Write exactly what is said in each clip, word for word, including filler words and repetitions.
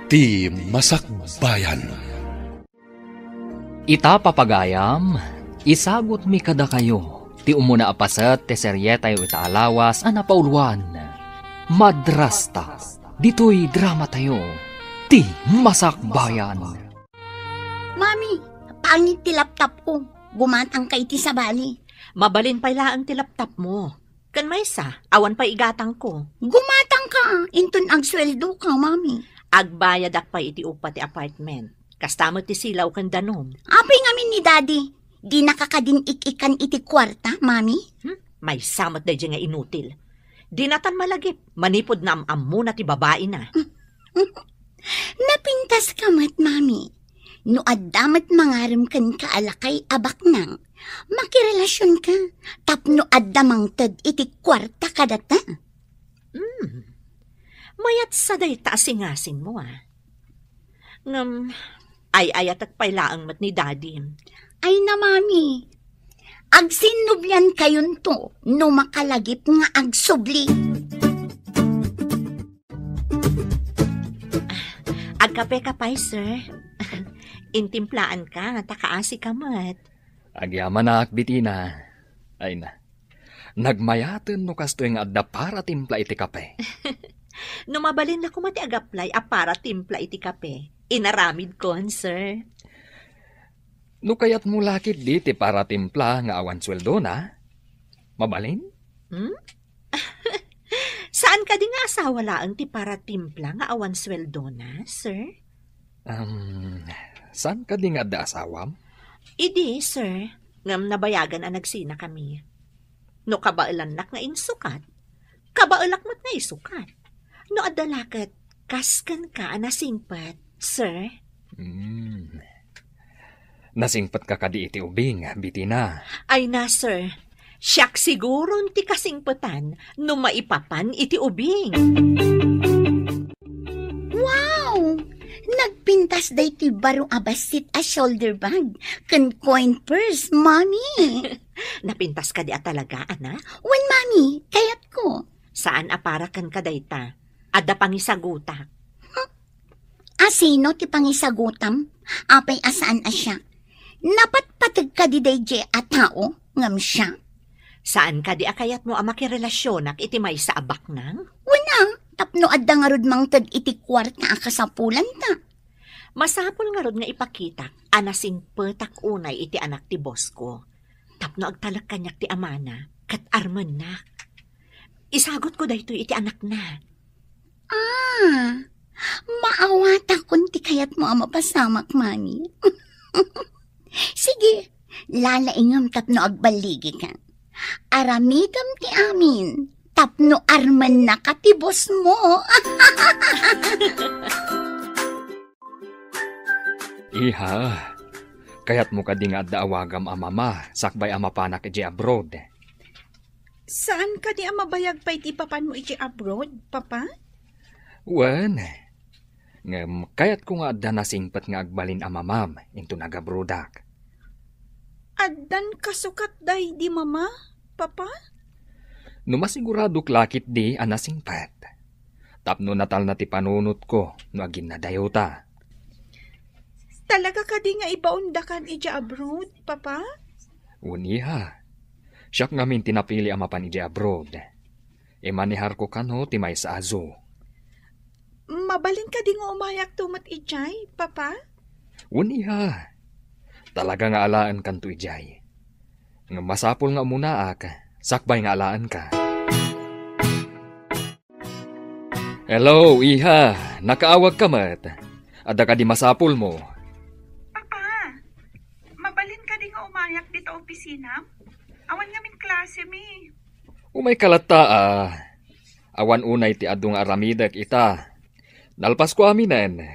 Ti Masakbayan. Ita, papagayam, isagutmi kadakayo ti umuna a paset ti serietayo ita a lawas a napauloan, Madrasta, ditoy dramatayo, Ti Masakbayan. Mami, pangit ti laptop ko. Gumatang ka iti sabali. Mabalin pay laeng ti laptop mo. Ken maysa, awan pay igatangko. Gumatang ka, inton agsueldo ka, Mami. Agbayadak pay iti upa ti apartment. Kasta met ti silaw ken danum. Apay ngamin ni Daddy? Dinaka kadin ik-ikan iti kuarta, Mami? Hmm? Maysa met daydiay nga inutil. Dinatan malagip, manipud naam-ammona ti babaina. Napintas ka met, Mami. No adda met mangarem kenka a lakay a baknang, makirelasionka tapno adda mangted iti kuarta kadata. Hmm. Mayat sa dayta a singasingmo, a. Ngem, ay-ayatek pay laeng met ni Daddy. Ay na, Mami. Agsinnubliankayonto no makalagip nga agsubli. Agkape ka pay, sir. Intimplaanka, ta kaasi ka met. Agyamanak, Bitina. Ay na. Nagmayaten no kastoy nga adda para timpla iti kape. No mabalin la koma ti agaplay a para timpla iti kape, inaramidkon, sir. No kayatmo la ketdi ti para timpla nga awan sueldona, mabalin? Hmm? Saan kadi nga asawa laeng ti para timpla nga awan sueldona, sir? Um, saan kadi nga adda asawam? Idi, sir, ngem nabayagan a nagsinakami. No kabaelannak nga insukat, kabaelak met nga isukat. No adda la ket, kas kenka a nasingpet, sir. Hmm. Nasingpetka kadi iti ubing, Bitina? Ay na, sir. Siak siguron ti kasingpetan no maipapan iti ubing. Wow! Nagpintas daytoy baro a bassit a shoulder bag ken coin purse, Mami. Napintas kadi a talaga, anak? Wen, Mami, kayatko. Saan a para kenka dayta. Adda pangisagutak. Asino ti pangisagutam? Apay a saan a siak? Napatpateg kadi daydiay a tao ngem siak? Saan kadi a kayatmo a makirelasionak iti maysa a baknang? Wen a, tapno adda ngarud mangted iti kuarta a kasapulanta. Masapul ngarud nga ipakitak a nasingpetak unay iti anak ti boss ko. Tapno agtalek kaniak ti amana, ket armennak. Isagutko daytoy iti anakna. Ah, maawatakon ti kayatmo a mapasamak, Mami. Sige, lalaingem tapno agballigika. Aramidem ti amin tapno armennaka ti boss mo. Iha, kayatmo kadi nga adda awagam a mama sakbay a mapanak idiay abroad? Saan kadi a mabayag pay ti ipapanmo idiay abroad, Papa? Wen, ngem kayatko nga adda nasingpet nga agbalin a mamam inton agabroadak. Addan kasukat daydi, Mama, Papa? No masiguradok la ketdi a nasingpet, tapno natalna ti panunotko no aginnadayota. Talaga kadi nga ibaondakan idiay abroad, Papa? Wen, iha. Siak ngamin ti napili a mapan idiay abroad. Imaneharko kano ti maysa a zoo. Mabalin kadi nga umayakto met idiay, Papa? Wen, iha. Talaga nga alaenkanto idiay. Ngem masapul nga umunaak, sakbay nga alaenka. Hello, iha. Nakaawagka met. Adda kadi masapulmo? Papa, mabalin kadi nga umayak dita opisinam? Awan ngamin klasemi. Umayka latta, a. Awan unay ti adu nga aramidek ita. Nalpasko aminen.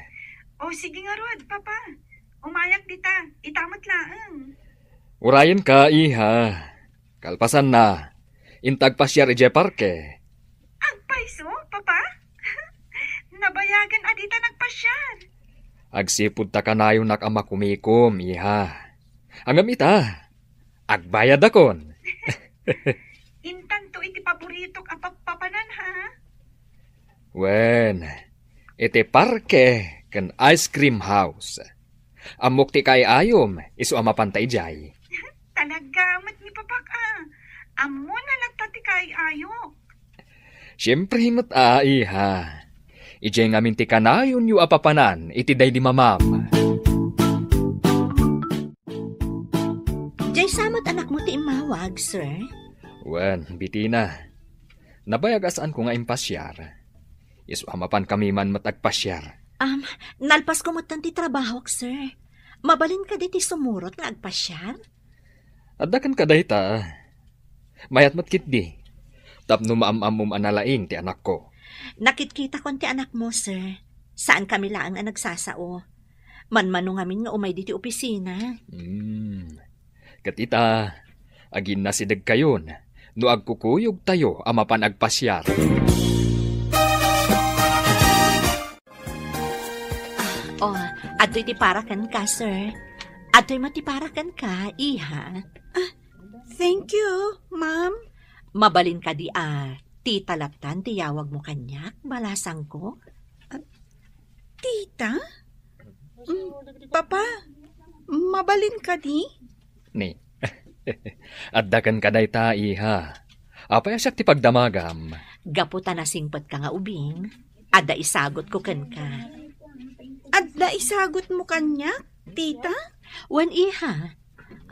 O, sige ngarud, Papa. Umayak dita. Ita met laeng. Urayenka, iha. Kalpasanna, inta agpasiar idiay parke. Agpayso, Papa? Nabayagan a dita nagpasiar. Agsipud ta kanayonak a makumikom, iha. Ngem ita, agbayadakon. Intanto iti paboritok a pappapanan, ha? Wen, iti parke, ken ice cream house. Ammok ti kaay-ayom, isu a mapanta idiay. Talaga met ni Papak a. Ammona latta ti kaay-ayok. Siempre met a, iha. Idiay ngamin ti kanayonyo a papanan iti daydi mamam. Diay sa met anakmo ti immawag, sir? Wen, Bitina. Nabayag a saanko nga impasiar. Isu a mapan kami man met agpasiar. Um, nalpasko metten ti trabahok, sir. Mabalin kadi ti sumurot nga agpasiar? Adda ken kadayta. Mayat met ketdi. Tapno maam-ammom a nalaing ti anakko. Nakitkitakon ti anakmo, sir. Saan kami laeng a nagsasao. Manmano ngamin nga umay diti opisina. Hmm. Ket ita, aginnasidegkayon no agkukuyogtayo a mapan agpasiar. Oh, adtoy ti para kenka, sir. Adtoy met ti para kenka, iha. Ah, thank you, ma'am. Mabalin kadi a tita lattan ti yawagmo kaniak, balasangko? Ah, tita? Mm, papa, mabalin kadi? Ni. Adda kenka dayta, iha. Apay a siak ti pagdamagam? Gapu ta nasingpetka nga ubing, adda isagutko kenka. Adda isagutmo kaniak, tita? Wen, iha.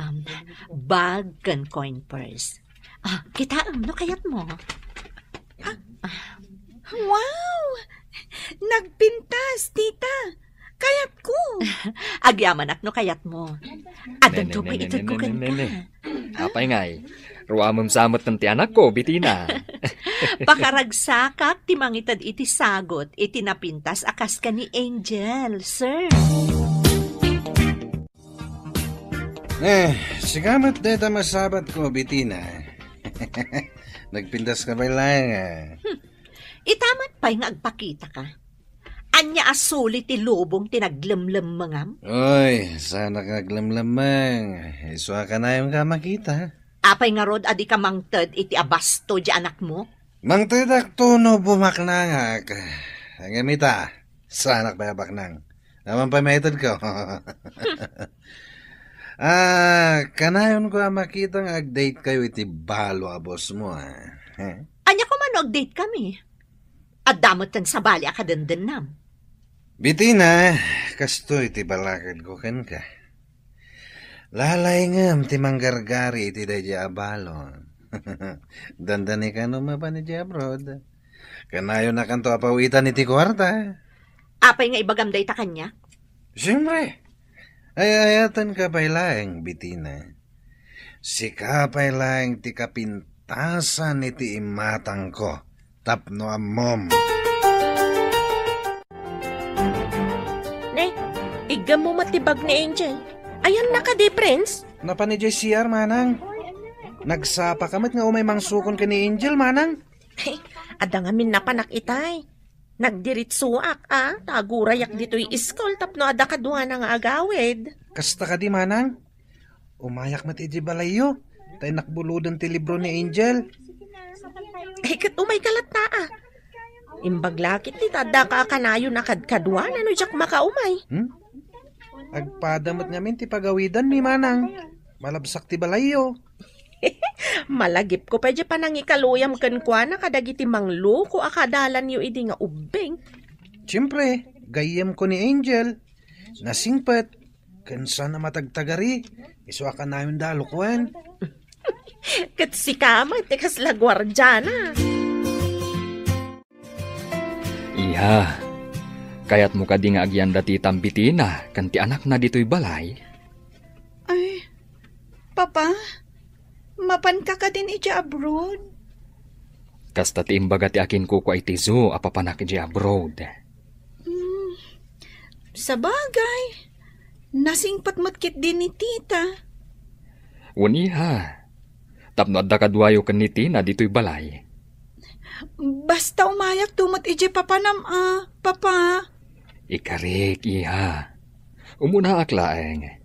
Um, bag ken coin purse. Ah, kitaem no kayatmo. Ah, ah. Wow! Nagpintas, tita. Kayatko. Agyamanak no kayatmo. Addanto pay itedko kenka. Apay ngay? Ruamem sa met ti anakko, Bitina. Pakaragsakak ti mangited iti sagot iti napintas a kas ken ni Angel, sir. Eh, sika met dayta masabatko, Bitina. Nagpintas ka pay laeng, ah. Hmm. Ita met pay nga agpakitaka. Ania a suli ti lubong ti naglemlemmengam? Oy, saanak nga aglemlemmeng. Isu a kanayon ka makita. Apay ngarud a dika mangted iti abasto di anakmo? Mangtedakto no bumaknangak. Ngem ita, saanak pay a baknang. Awan pay maitedko. Ah, kanayonko a makita nga agdatekayo iti balo a bossmo, ah. Eh? Ania koma no agdate kami? Adda met ken sabali a kadendennam. Bitina, kastoy ti balakedko kenka. Lalaingem ti manggargari iti daydiay a balo. Dandani kano mapan idiay abroad. Kanayonakanto a pawitan iti kuarta. Apay nga ibagam dayta kaniak? Siempre. Ay-ayatenka pay laeng, Bitina. Sika pay laeng ti kapintasan iti imatangko tapno ammom. Ne, iggemmo met ti bag ni Angel. Ayanna kadi, Prince? Napan idiay C R, manang. Nagsapaka met nga umay mangsukon ken ni Angel, manang. Adda ngamin napanak itay. Nagdiritsuak, a, ta agurayak ditoy iskul tapno adda kaduana nga agawid. Kasta kadi, manang? Umayak met idiay balayyo, ta innak buloden ti libro ni Angel. Ay, ket umayka latta, a. Imbag la ketdi ta addaka a kanayon a kadkaduana no diak makaumay. Hmm? Agpada met ngamin ti pagawidanmi, manang. Malabsak ti balayyo. Malagipko pay diay panangikaluyam kenkuana kadagiti mangloko a kadalanyo idi nga ubbing. Siempre, gayyemko ni Angel. Nasingpet, ken saan a matagtagari, isu a kanayonda a lukuen. Ket sika met ti kasla guardiana. Iha, kayatmo kadi nga agyanda ti tambitina ken ti anakna ditoy balay? Ay, Papa, mapanka kadin idiay abroad? Kasta ti imbaga ti akinkukua iti zoo a papanak idiay abroad. Hmm, sabagay, nasingpet met ketdi ni Tita. Wen, iha, tapno adda kaduayo ken ni Tina ditoy balay. Basta umayakto met idiay papanam a, Papa. Ikarik, iha. Umunaak laeng.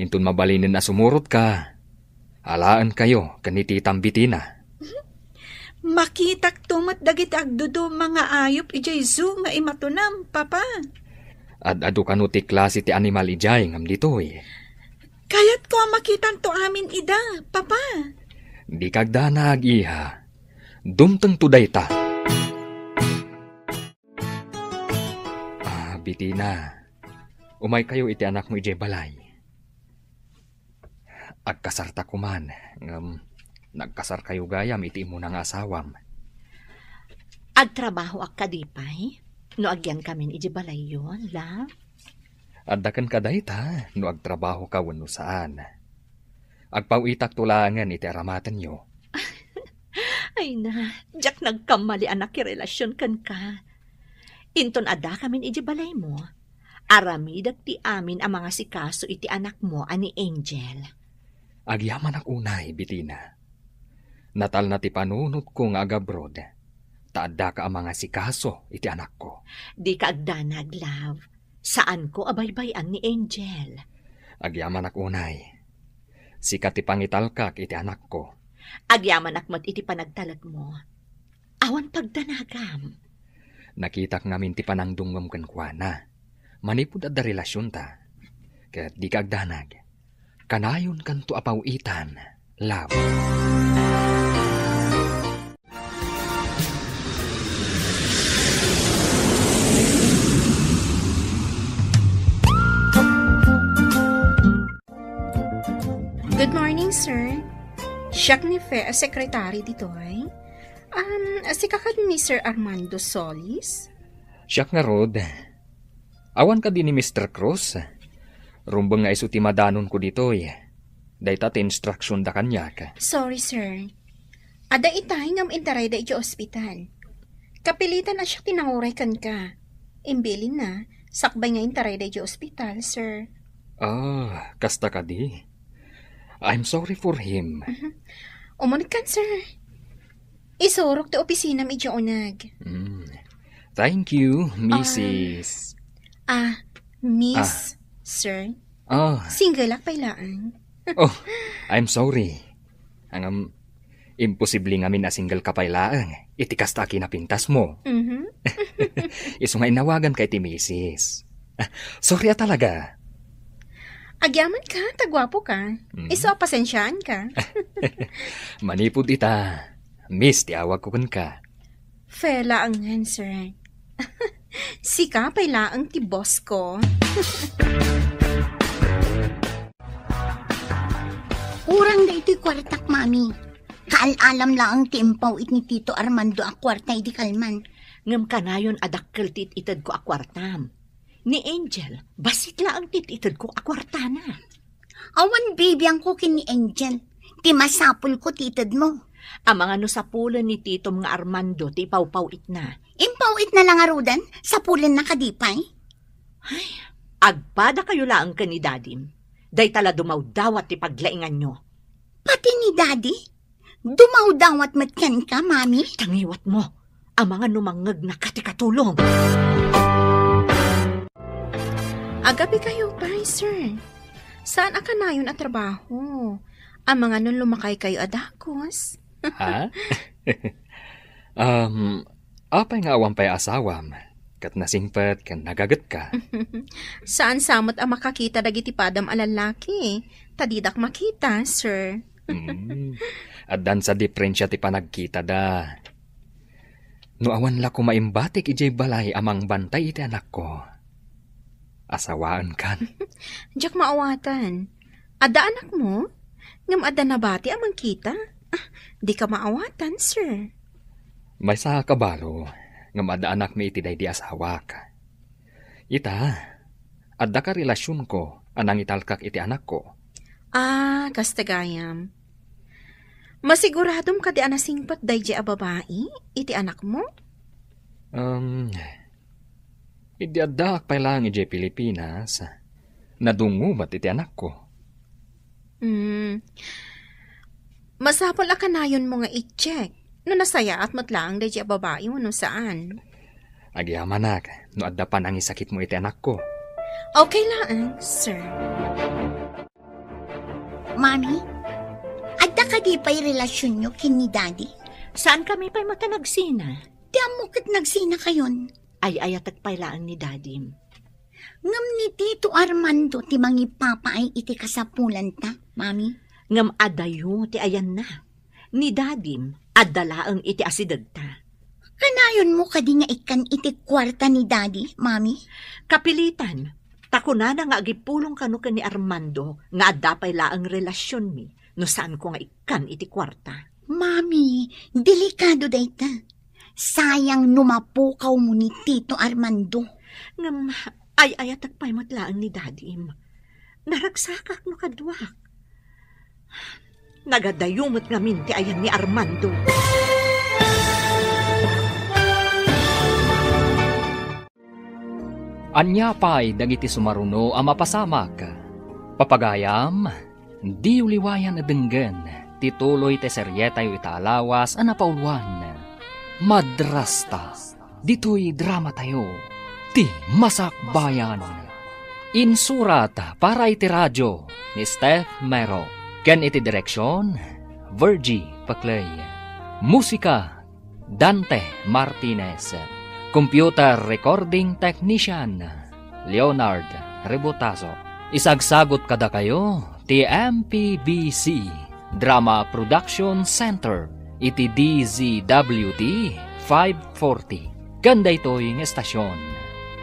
Inton mabalinen a sumurotka, alaenkayo ken ni Titam Bitina. Makitakto met dagiti agduduma nga ayup idiay zoo nga imatunam, Papa. Ad-adu kano ti klase ti animal idiay ngem ditoy? Kayatko a makitanto amin ida, Papa. Dika agdanag, iha. Dumtengto dayta. Ah, Bitina, umaykayo iti anakmo idiay balay. Agkasarta koman, ngem nagkasarkayo gayam iti immuna nga asawam. Agtrabahoak kadi pay no agyankamin idiay balayyo, love? Adda kenka dayta no agtrabahoka wenno saan. Agpaw-itakto laengen iti aramatenyo. Ay na, diak nagkamali a nakirelasion kenka. Inton addakamin idiay balaymo, aramidek ti amin a mangasikaso iti anakmo a ni Angel. Agyamanak unay, Bitina. Natalna ti panunotko nga agabroad, ta addaka a mangasikaso iti anakko. Dika agdanag, love. Saanko a baybay-an ni Angel. Agyamanak unay. Sika ti pangitalkak iti anakko. Agyamanak met iti panagtalekmo. Awan pagdanagam. Nakitak ngamin ti panangdumngom kenkuana. Manipud adda relasionta. Ket dika agdanag. Kanayonkanto a paw-itan, love. Good morning, sir. Siak ni Fe a sekretary ditoy. Um, sika kadi ni Sir Armando Solis? Siak ngarud. Awan kadi ni Mister Cruz? Rumbeng nga isu ti madanonko ditoy. Dayta ti instruksionda kaniak. Sorry, sir. Adda itay ngem intarayda idiay ospital. Kapilitan a siak ti nanguray kenka. Imbilinna, sakbay nga intarayda idiay ospital, sir. Ah, kasta kadi. I'm sorry for him. Mhm. Umunegkan, sir. Isurok ti opisinam idiay uneg. Mm. Thank you, Ah. Missus. Ah, Miss, Ah. Sir. Ah. Singleak pay laeng. Oh, I'm sorry. Ngem, imposible ngamin a single ka pay laeng iti kasta a kinapintasmo. Mhm. Isu nga inawaganka iti Missus. Ah, sorry a talaga. Agyamanka, ta guapoka. Mm. Isu a pasensiaanka. Manipud ita, Miss ti awagko kenka. Fe laengen, sir. Sika pay laeng ti boss ko. Kurang daytoy kuartak, Mami. Kaal-alam laeng ti impaw-it ni Tito Armando a kuarta idi kalman. Ngem kanayon a dakkel ti it-itedko a kuartam. Ni Angel, bassit laeng ti it-itedko a kuartana. Awan bibiangko ken ni Angel. Ti masapulko ti itedmo. Amangan no sapulen ni titom nga Armando ti ipawpaw-itna. Impaw-itna la ngaruden, sapulenna kadi pay? Ay, agpadakayo laeng ken ni Dadim. Dayta la dumawdawat ti paglainganyo. Pati ni Daddy? Dumawdawat met kenka, Mami? Tangiwatmo. Amangan no mangngegnaka ti katulong. Agabikayo pay, sir. Saan a kanayon a trabaho? Amangan no lumakaykayo a dagus? Ha? Um, apay nga awan pay asawam? Ket nasingpet ken nagagetka. Saan sa met a makakita dagiti padam a lallaki, ta didak makita, sir. Mm. Addan sa diferensia ti panagkitada. No awan la koma imbatik idiay balay a mangbantay iti anakko, asawaenkan. Diak maawatan. Adda anakmo? Ngem adda nabati a mangkita? Ah, dika maawatan, sir. Maysa a kabalo, ngem adda anakmi iti daydi asawak. Ita, adda ka relasionko a nangitalkak iti anakko. Ah, kasta gayam. Masiguradom kadi a nasingpet daydi a babai iti anakmo? Um, idi addaak pay laeng idiay Pilipinas, nadungngo met iti anakko. Hmm. Masapul a kanayonmo nga i-check no nasayaat met laeng daydi a babai wenno saan. Agyamanak no adda panangisakitmo iti anakko. Okay laeng, sir. Mami, adda kadi pay relasionyo ken ni Daddy? Saan kami pay met a nagsina? Ti ammo ket nagsinakayon. Ay-ayatek pay laeng ni Dadim. Ngem ni Tito Armando ti mangipapaay iti kasapulanta, Mami. Ngem adayo ti ayanna. Ni Dadim, adda laeng iti asidegta. Kanayonmo kadi nga ikkan iti kuarta ni Dadi, Mami? Kapilitan, ta kunana nga agipulong kano ken ni Armando nga adda pay laeng relasionmi no saanko nga ikkan iti kuarta. Mami, delikado dayta. Sayang no mapukawmo ni Tito Armando. Ngem, ay-ayatek pay met laeng ni Dadim. Naragsakak no kaduak. Nagadayo met ngamin ti ayan ni Armando. Ania pay dagiti sumaruno a mapasamak? Papagayam, diyo liwayan a denggen ti tuloy ti serietayo ita a lawas a napauluan, Madrasta. Ditoy dramatayo, ti Masakbayan. Insurat para iti radio ni Steph Mero, ken iti direksion, Virgie Paclay. Musika, Dante Martinez. Computer recording technician, Leonard Rebotazo. Isagsagot kadakayo ti M P B C Drama Production Center iti D Z W T five forty. Ken daytoy nga estasion,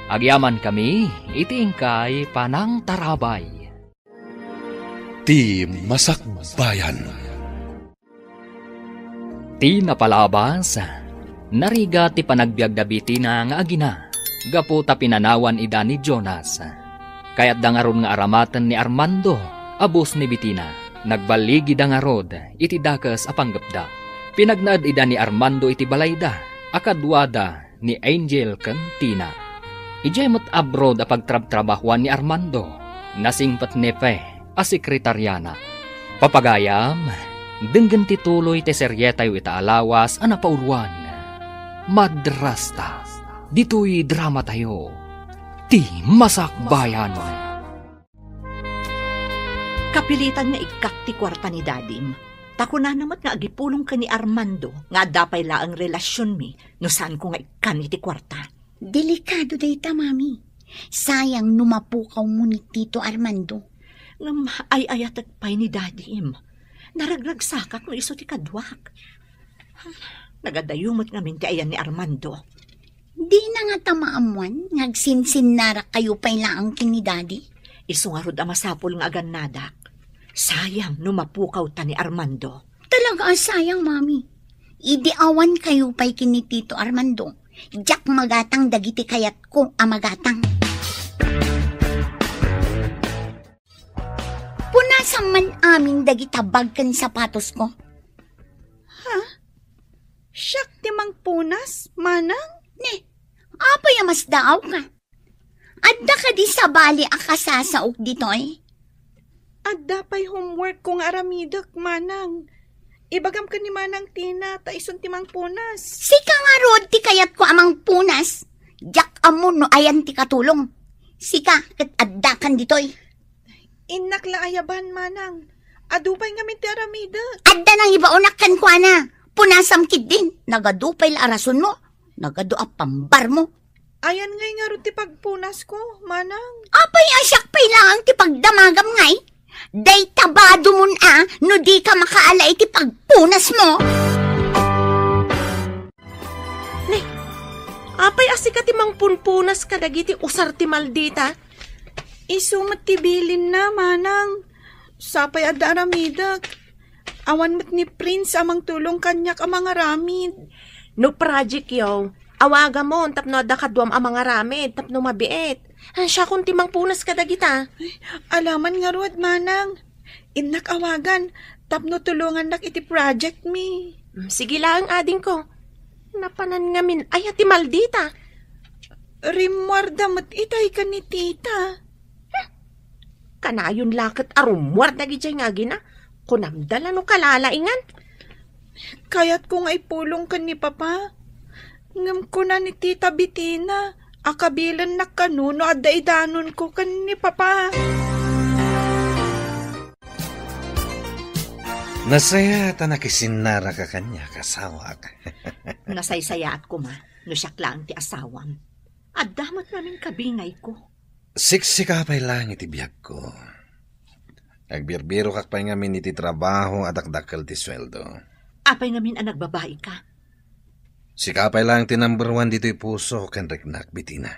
agyamankami iti inkay panangtarabay. Ti Masakbayan. Ti napalabas, narigat ti panagbiag da Betina nga agina gapu ta pinanawan ida ni Jonas. Kayatda ngarud nga aramaten ni Armando a boss ni Betina. Nagballigida ngarud iti dakes a panggepda. Pinagnaed ida ni Armando iti balayda a kaduada ni Angel ken Tina. Idiay met abroad a pagtrabtrabahoan ni Armando, nasingpet ni Fe a sekretariana. Papagayam, denggen ti tuloy ti serietayo ita a lawas a napauluan, Madrasta. Ditoy dramatayo, ti Masakbayan. Kapilitan nga ikkak ti kuarta ni Dadim. Ta kunana met nga agipulong ken ni Armando nga adda pay laeng relasionmi no saanko nga ikkan iti kuarta. Delikado dayta, Mami. Sayang no mapukawmo ni Tito Armando. Ngem ay-ayatek pay ni Dadim. Naragragsakak no isu ti kaduak. Nagadayo met ngamin ti ayan ni Armando. Dina ngata maammuan nga agsinsinnarakayo pay laeng ken ni Dadi? Isu ngarud a masapul nga agannadak. Sayang no mapukawta ni Armando. Talaga a sayang, Mami. Idi awankayo pay ken ni Tito Armando, diak magatang dagiti kayatko a magatang. Punasam man amin dagita bag ken sapatosko. Ha? Siak ti mangpunas, manang? Ne, apay a masdaawka? Adda kadi sabali a kasasaok ditoy? Adda pay homework ko nga aramidek, manang. Ibagam ken ni Manang Tina, ta isun ti mangpunas. Sika ngarud ti kayatko a mangpunas. Diak ammo no ayan ti katulong. Sika ket addakan ditoy. Innak la ayaban, manang. Adu pay ngamin ti aramidek. Adda nangibaonak kenkuana. Punasam ketdin. Nagadu pay la a rasonmo. Nagadu a pambarmo. Ayan ngay ngarud ti pagpunasko, manang. Apay a siak pay laeng ti pagdamagam ngay? Dayta badumon a no dika makaala iti pagpunasmo. Ne, apay a sika ti mangpunpunas kadagiti usar ti maldita? Isu met ti bilinna, manang. Sapay adda aramidek. Awan met ni Prince a mangtulong kaniak a mangaramid. No project yo, awagamon tapno adda kaduam a mangaramid tapno mabiit. Ah, siakon ti mangpunas kadagita. Ay, alaman ngarud, manang. Innak awagan tapno tulongannak iti project mi. Mm, sige laeng, adingko. Napanan ngamin aya ti maldita? Rimmuarda met itay ken ni tita. Hmm. Kanayon la ket a rummuar dagidiay nga agina. Kunamda la no kalalaingan. Kayatko nga ipulong ken ni Papa. Ngem kuna ni Tita Betina a kabilennak kano no adda idanonko ken ni Papa. Nasayaat a nakisinnaraka kaniak, asawak. Nasaysayaat koma no siak laeng ti asawam. Adda met ngamin kabingayko. Siksika pay laeng iti biagko. Agbirbirokak pay ngamin iti trabaho a dakdakkel ti sueldo. Apay ngamin a nagbabaika? Sika pay laeng ti number one ditoy puso ken riknak, Bitina.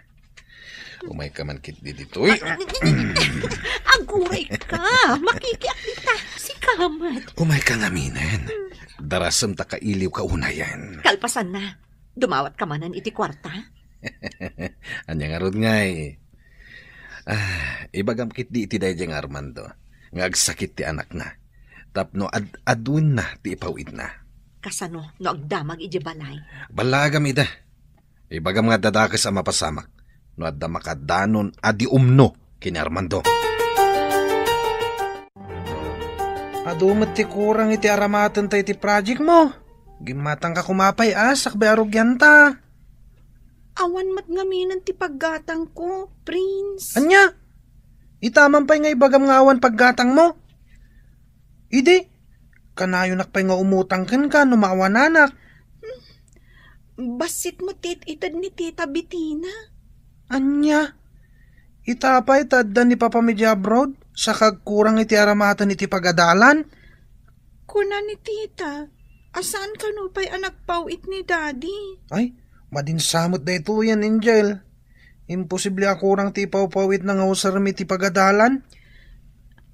Umayka man ketdi ditoy. Aguray ka! Makikiak dita! Sika met! Umayka ngaminen. Darasem ta kailiwka unayen. Kalpasanna, dumawatka manen iti kuarta? Ania ngarud ngay? Ah, ibagam ketdi iti daydiay nga Armando nga agsakit ti anakna tapno ad-aduenna ti ipaw-itna. Kasano no agdamag idiay balay? Ballaagam ida. Ibagam nga adda dakes a mapasamak no adda makadanon a di umno ken ni Armando. Adu met ti kurang iti aramatenta iti project mo. Gimmatangka koma pay a sakbay a rugianta. Awan met ngaminen ti paggatangko, Prince. Ania? Ita man pay nga ibagam nga awan paggatangmo? Idi, kanayonak pay nga umutang kenka no maawananak. Bassit met ti it-ited ni Tita Bitina. Ania? Ita pay ta adda ni Papa idiay abroad, saka agkurang iti aramaten iti pagadalan? Kuna ni Tita, a saan kano pay a nagpaw-it ni Daddy? Ay, madinsa met daytoyen, Angel. Imposible a kurang ti ipaw-pawitna nga usarem iti pagadalan.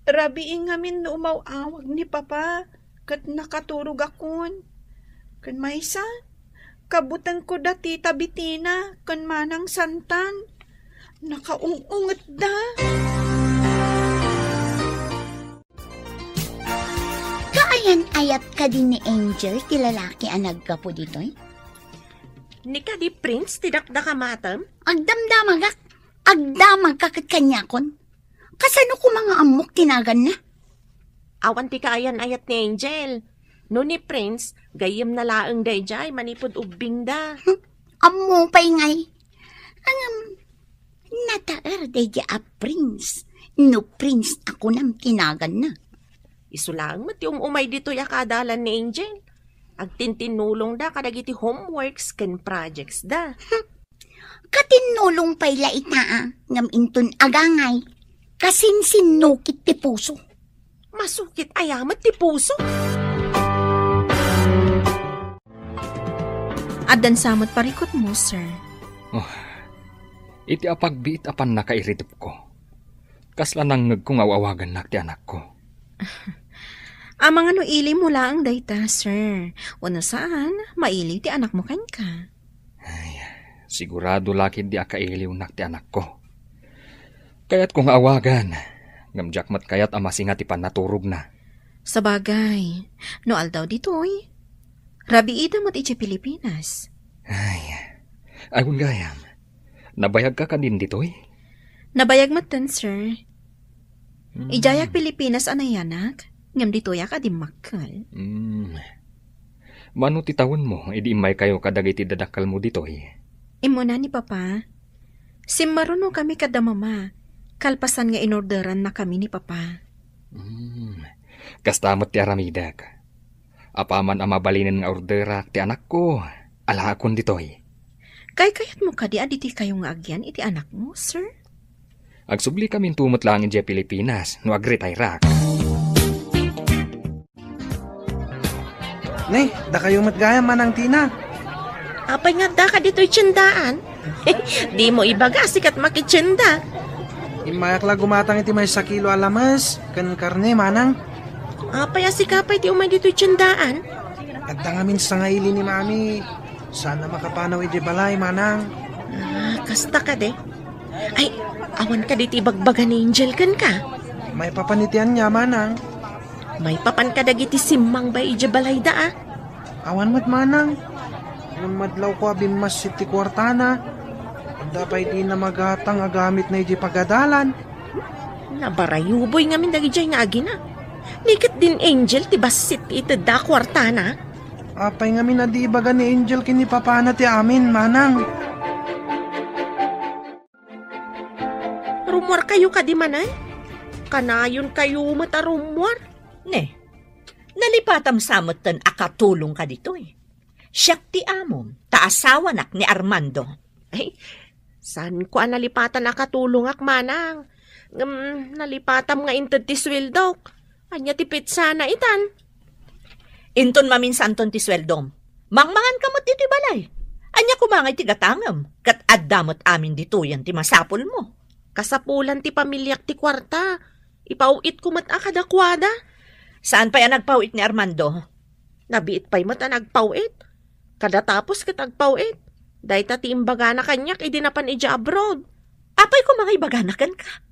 Rabii ngamin no umaw-awag ni Papa, ket nakaturogakon. Ken maysa, kabutengko da Tita Bitina ken Manang Santan. Nakaung-ungetda. Kaayan-ayat kadi ni Angel ti lalaki a naggapu ditoy? Ni kadi Prince ti dakdakamatem? Agdamdamagak. Agdamagka ket kaniakon. Kasano koma nga ammok ti naganna? Awan ti kaayan-ayat ni Angel. No ni Prince, gayyemna laeng daydiay manipud ubbingda. Hmm, ammo pay ngay. Ngem, nataer daydiay a Prince. No Prince a kunam ti naganna. Isu laeng met ti um-umay ditoy a kaadalan ni Angel. Agtintinnulongda kadagiti homeworks ken projects da. Katinnulong pay la ita a, ngem inton agangay, kasinsinnukit ti puso. Masukit aya met ti puso? Addan sa met parikutmo, sir. Oh, iti apagbiit a pannakairitepko, kasla nangngegko nga aw-awagannak ti anakko. Amangan no ilim mo laeng dayta, sir. Wenno saan, mailiw ti anakmo kenka. Ay, sigurado la ketdi a kailiwnak ti anakko. Kayatko nga awagan, ngem diak met kayat a masinga ti pannaturogna. Sabagay, no aldaw ditoy, rabiida met idiay Pilipinas. Ay, awan gayam. Nabayagka kadin ditoy? Nabayag metten, sir. Hmm. Idiayak Pilipinas a nayanak, ngem ditoyak a dimmakkel. Hmm. Mano ti tawenmo idi immaykayo kadagiti dadakkelmo ditoy? Immuna ni Papa. Simmarunokami kada Mama, kalpasan nga inorderannakami ni Papa. Hmm. Kasta met ti aramidek. Apaman a mabalinen nga orderak ti anakko, alaakon ditoy. Kaykayatmo kadi a ditoykayo nga agyan iti anakmo, sir? Agsubli kaminto met laeng idiay Pilipinas no agretayrak. Ne, dakayo met gayam, Manang Tina. Apay nga addaka ditoy tiendaan? Dimo ibaga a sika ti makitienda. Immayak la gumatang iti maysa kilo a lames ken karne, Manang. Apay a sika pay ti umay ditoy tiendaan? Adda ngamin sangaili ni Mami. Saan a makapanaw idiay balay, Manang. Ah, kasta kadi? Ay, awan kadi ti ibagbaga ni Angel kenka? Maipapan iti ania, Manang? Maipapan kadagiti simmang bay idiay balayda, a? Awan met, Manang. Ngem madlawko a bimmassit ti kuartana. Adda pay dina magatang a gamitna idiay pagadalan. Nabarayuboy ngamin dagidiay nga agina. Ni ket din Angel ti bassit ti itedda a kuartana. Apay ngamin a di ibaga ni Angel ken ni Papana ti amin, Manang? Rummuarkayo kadi manen? Kanayonkayo met a rummuar. Ne, nalipatam sa metten a katulongka ditoy. Siak ti amom, ta asawanak ni Armando. Ay, Saanko a nalipatan a katulongak, manang. Ngem nalipatam nga inted ti sueldok. Ania ti petsana itan? Inton maminsanton ti sueldom, mangmanganka met ditoy balay. Ania koma ngay ti gatangem, ket adda met amin ditoyen ti masapulmo. Kasapulan ti pamiliak ti kuarta. Ipaw-itko met a kadakuada. Saan pay a nagpaw-it ni Armando? Nabiit pay met a nagpaw-it. Kada tapos ket agpaw-it. Dayta ti imbagana kaniak idi napan idiay abroad. Apay koma nga ibagana kenka?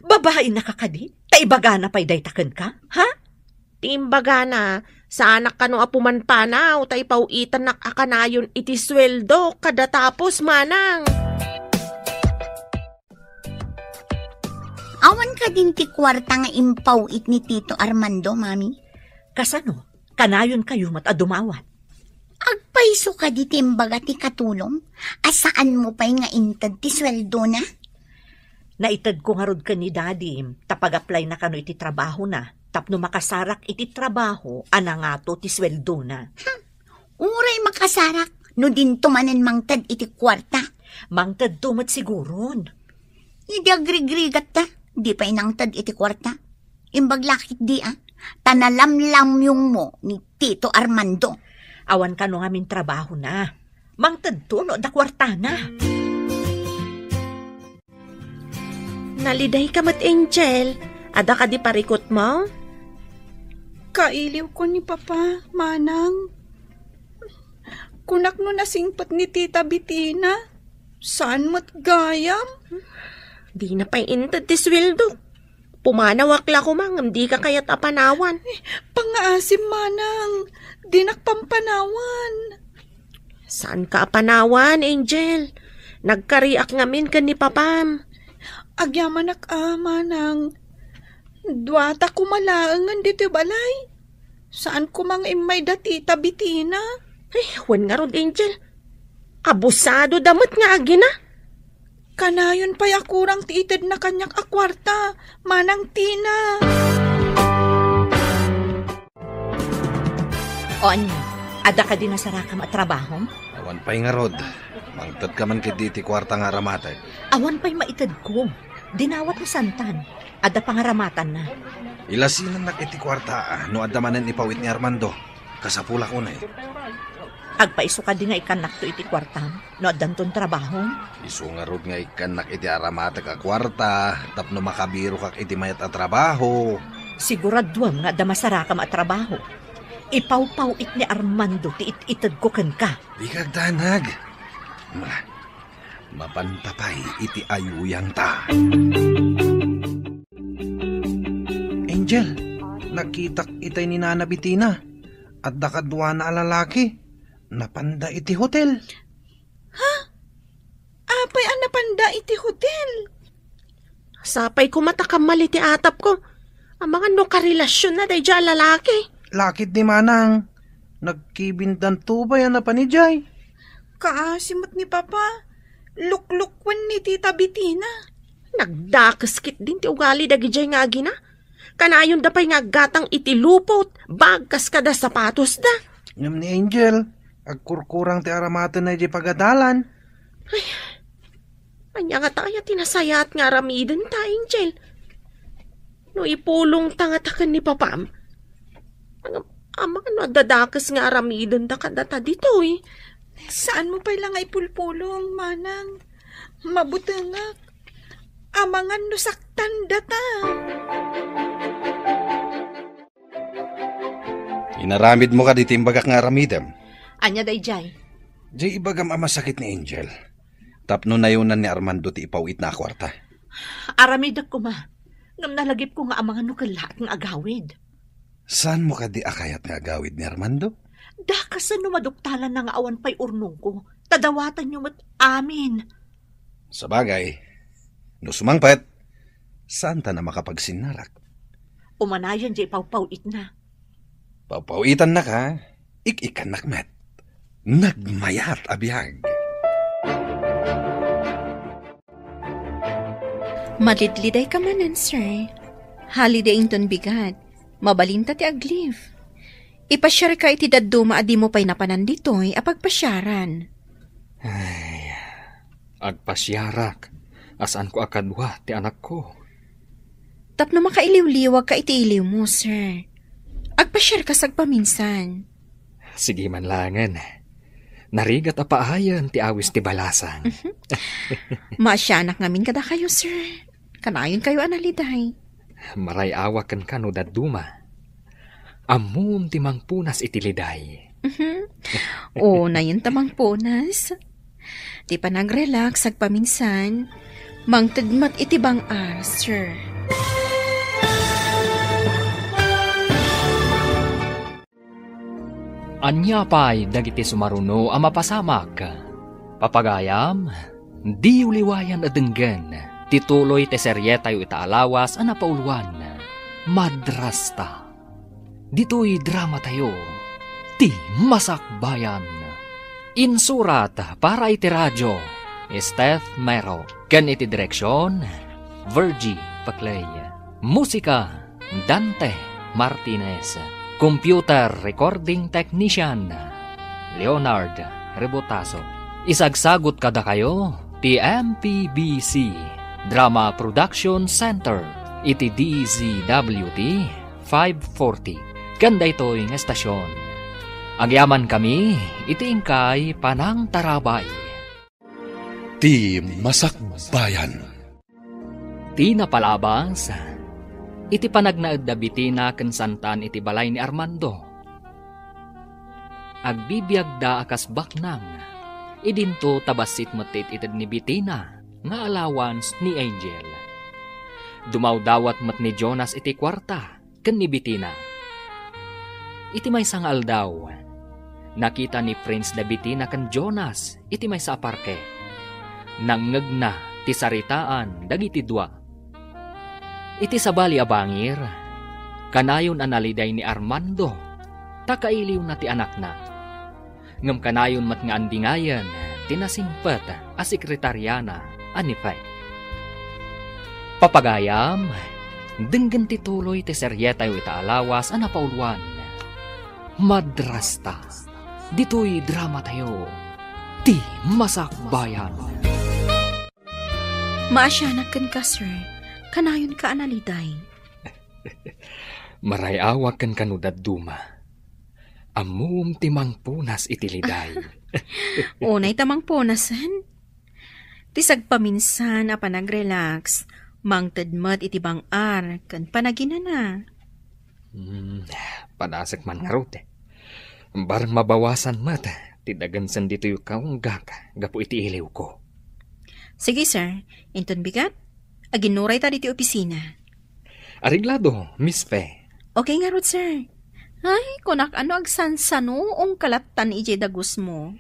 Babainaka kadi? Ta ibagana pay dayta kenka? Ha? Ti imbagana, saanak kano a pumanpanaw ta ipaw-itannak a kanayon iti sueldo kada tapos, manang. Awan kadin ti kuarta nga impaw-it ni Tito Armando, Mami? Kasano? Kanayonkayo met a dumawat. Agpayso kadi ti imbaga ti katulom a saanmo pay nga inted ti sueldona? Naitedko ngarud ken ni Daddy ta pag-applyna kano iti trabahona tapno makasarak iti trabaho a nangato ti sueldona. Hmm. Uray makasarak no dinto manen mangted iti kuarta. Mangtedto met siguron. Idi agrigrigatta, di pay nangted iti kuarta. Imbag lakit di, a, ta nalamlamyongmo ni Tito Armando. Awan kano ngamin trabahona. Mangtedto no adda kuartana. Nalidayka met, Angel. Adda kadi parikutmo? Kailiwko ni Papa, Manang. Kunak no nasingpet ni Tita Betina, saan met gayam? Dina pay inted ti sueldo. Pumanawak la koma ngem dika kayat a panawan. Eh, pangngaasim, Manang. Dinak pampanawan. Saanka a panawan, Angel? Nagkariak ngamin ken ni Papam. Agyamanak a, Manang. Duata koma laengen ditoy balay. Saan koma nga immay da Tita Betina. Ay, wen ngarud, Angel. Abusado da met nga agina. Kanayon pay a kurang ti itedna kaniak a kuarta, Manang Tina. O ania, adda kadi nasarakam a trabahom? Awan pay ngarud. Mangtedka man ketdi iti kuarta nga aramatek. Awan pay maitedko. Dinawat ni Santan. Adda pangaramatanna. Ilasinannak iti kuarta, a, no adda manen ipaw-it ni Armando. Kasapulak unay. Agpayso kadi nga ikkannakto iti kuartam no addanton trabahom? Isu ngarud nga ikkannak iti aramatek a kuarta tapno makabirokak iti mayat a trabaho. Siguraduem nga adda masarakam a trabaho. Ipawpaw-it ni Armando ti it-itedko kenka. Dika agdanag. Ma, mapanta pay iti ayuyangta. Angel, nakitak itay ni Nana Betina. Adda kaduana a lalaki. Napanda iti hotel. Ha? Apay a napanda iti hotel? Sapay koma ta kammal iti atapko. Amangan no karelasionna daydiay a lalaki. Lakit ni Manang. Nagkibindanto pay a napan idiay. Kaasi met ni Papa. Luklukwen ni Tita Betina. Nagdakes ketdin ti ugali dagidiay nga agina. Kanayonda pay nga aggatang iti lupot, bag kas kada sapatosda. Ngem ni Angel, agkurkurang ti aramatenna idiay pagadalan. Ay, ania ngata aya ti nasayaat nga aramidenta, Angel? No ipulongta ngata ken ni Papam, amangan no adda dakes nga aramidenda kadata ditoy. Saanmo pay la nga ipulpulong, Manang. Mabutengak. Amangan no saktandata. Inaramidmo kadi ti imbagak nga aramidem? Ania daydiay? Diay ibagam a masakit ni Angel. Tapno nayonan ni Armando ti ipaw-itna a kuarta. Aramidek koma. Ngem nalagipko nga amangan no kellaat nga agawid. Saanmo kadi a kayat nga agawid ni Armando? Dakasen no maduktalanna nga awan pay urnongko, ta dawatanyo met amin. Sabagay, no sumangpet, saantan a makapagsinnarak. Umanayon diay pawpaw-itna. Pawpaw-itannaka, ik-ikkannak met. Nagmayat a biag. Malidlidayka manen, sir. Holiday inton bigat. Mabalinta ti ag-leave. Ipasiarka iti dadduma a dimo pay napanan ditoy a pagpasiaran. Ay, Agpasiarak a saanko a kadua ti anakko. Tapno makailiwliwagka iti iliwmo, sir. Agpasiarka sagpaminsan. Sige man laengen. Narigat a paayen ti awis ti balasang. Maasianak ngamin kadakayo, sir. Kanayonkayo a naliday. Maray-awak kenka no dadduma. Ammom ti mangpunas iti liday. Mhm. O, nayon ta mangpunas. Ti panag-relax agpaminsan, mangted met iti bang-ar, sir. Ania pay dagiti sumaruno a mapasamak? Papagayam, diyo liwayan a denggen ti tuloy ti serietayo ita a lawas a napauluan, Madrasta. Ditoy dramatayo, Ti Masakbayan. Insurat para iti radio, Steph Mero. Ken iti direksion, Virgie Paclay. Musika, Dante Martinez. Computer recording technician, Leonard Rebotazo. Isagsagot kadakayo ti M P B C Drama Production Center iti D Z W T five forty. Ken daytoy nga estasion, agyamankami iti inkay panangtarabay. Ti Masakbayan. Ti napalabas, iti panagnaed da Bitina ken Santan iti balay ni Armando. Agbibiagda a kas baknang, idinto ta bassit met ti it-ited ni Bitina nga allowance ni Angel. Dumawdawat met ni Jonas iti kuarta ken ni Bitina. Iti maysa nga aldaw, nakita ni Prince da Bitina ken Jonas iti maysa a parke. Nangngegna ti saritaan dagiti dua. Iti sabali a bangir, kanayon a naliday ni Armando ta kailiwna ti anakna. Ngem kanayon met nga andingayen ti nasingpet a sekretariana a ni Fe. Papagayam, denggen ti tuloy ti serietayo ita a lawas a napauluan, Madrasta. Ditoy dramatayo, Ti Masakbayan. Maasianak kenka, sir. Kanayonka a naliday. Maray-awak kenka no dadduma. Ammom ti mangpunas iti liday. Unay ta mangpunasen. Ti sagpaminsan a panag-relax, mangted met iti bang-ar ken panaginana. Hmm, padasek man ngarud. Bareng mabawasan met ti dagensen ditoy kaunggak gapu iti iliwko. Sige, sir. Inton bigat, aginnurayta ditoy opisina. Areglado, Miss Fe. Okay ngarud, sir. Ay, kunak, ano agsansanuongka lattan idiay dagusmo?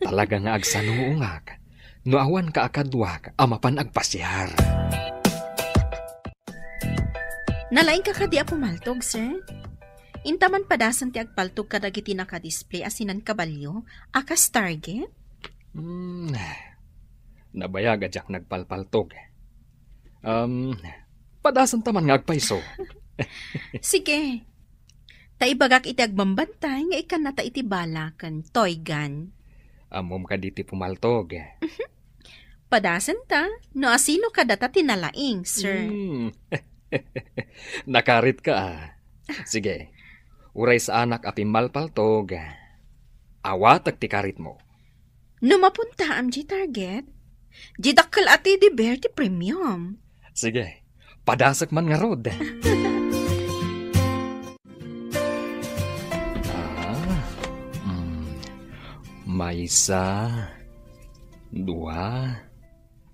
Talaga nga agsanuongak no awanka a kaduak a mapan agpasiar. Nalaingka kadi a pumaltog, sir? Inta man padasen ti agpaltog kadagiti nakadisplay a sinan kabalio a kas target? Hmm, nabayag a diak nagpalpaltog. Um, padasenta man nga agpayso. Sige. Ta ibagak iti agbambantay nga ikkannata iti bala ken toy gun. Ammom kadi ti pumaltog? Padasenta, no asino kadata ti nalaing, sir. Hmm. Nakaritka, ah. Sige. Uray saanak a pimmalpaltog, awatek ti karitmo. No mapuntaam diay target, diay dakkel a teddy bear ti premium. Sige, padasek man ngarud. Ah, mm, maysa, dua,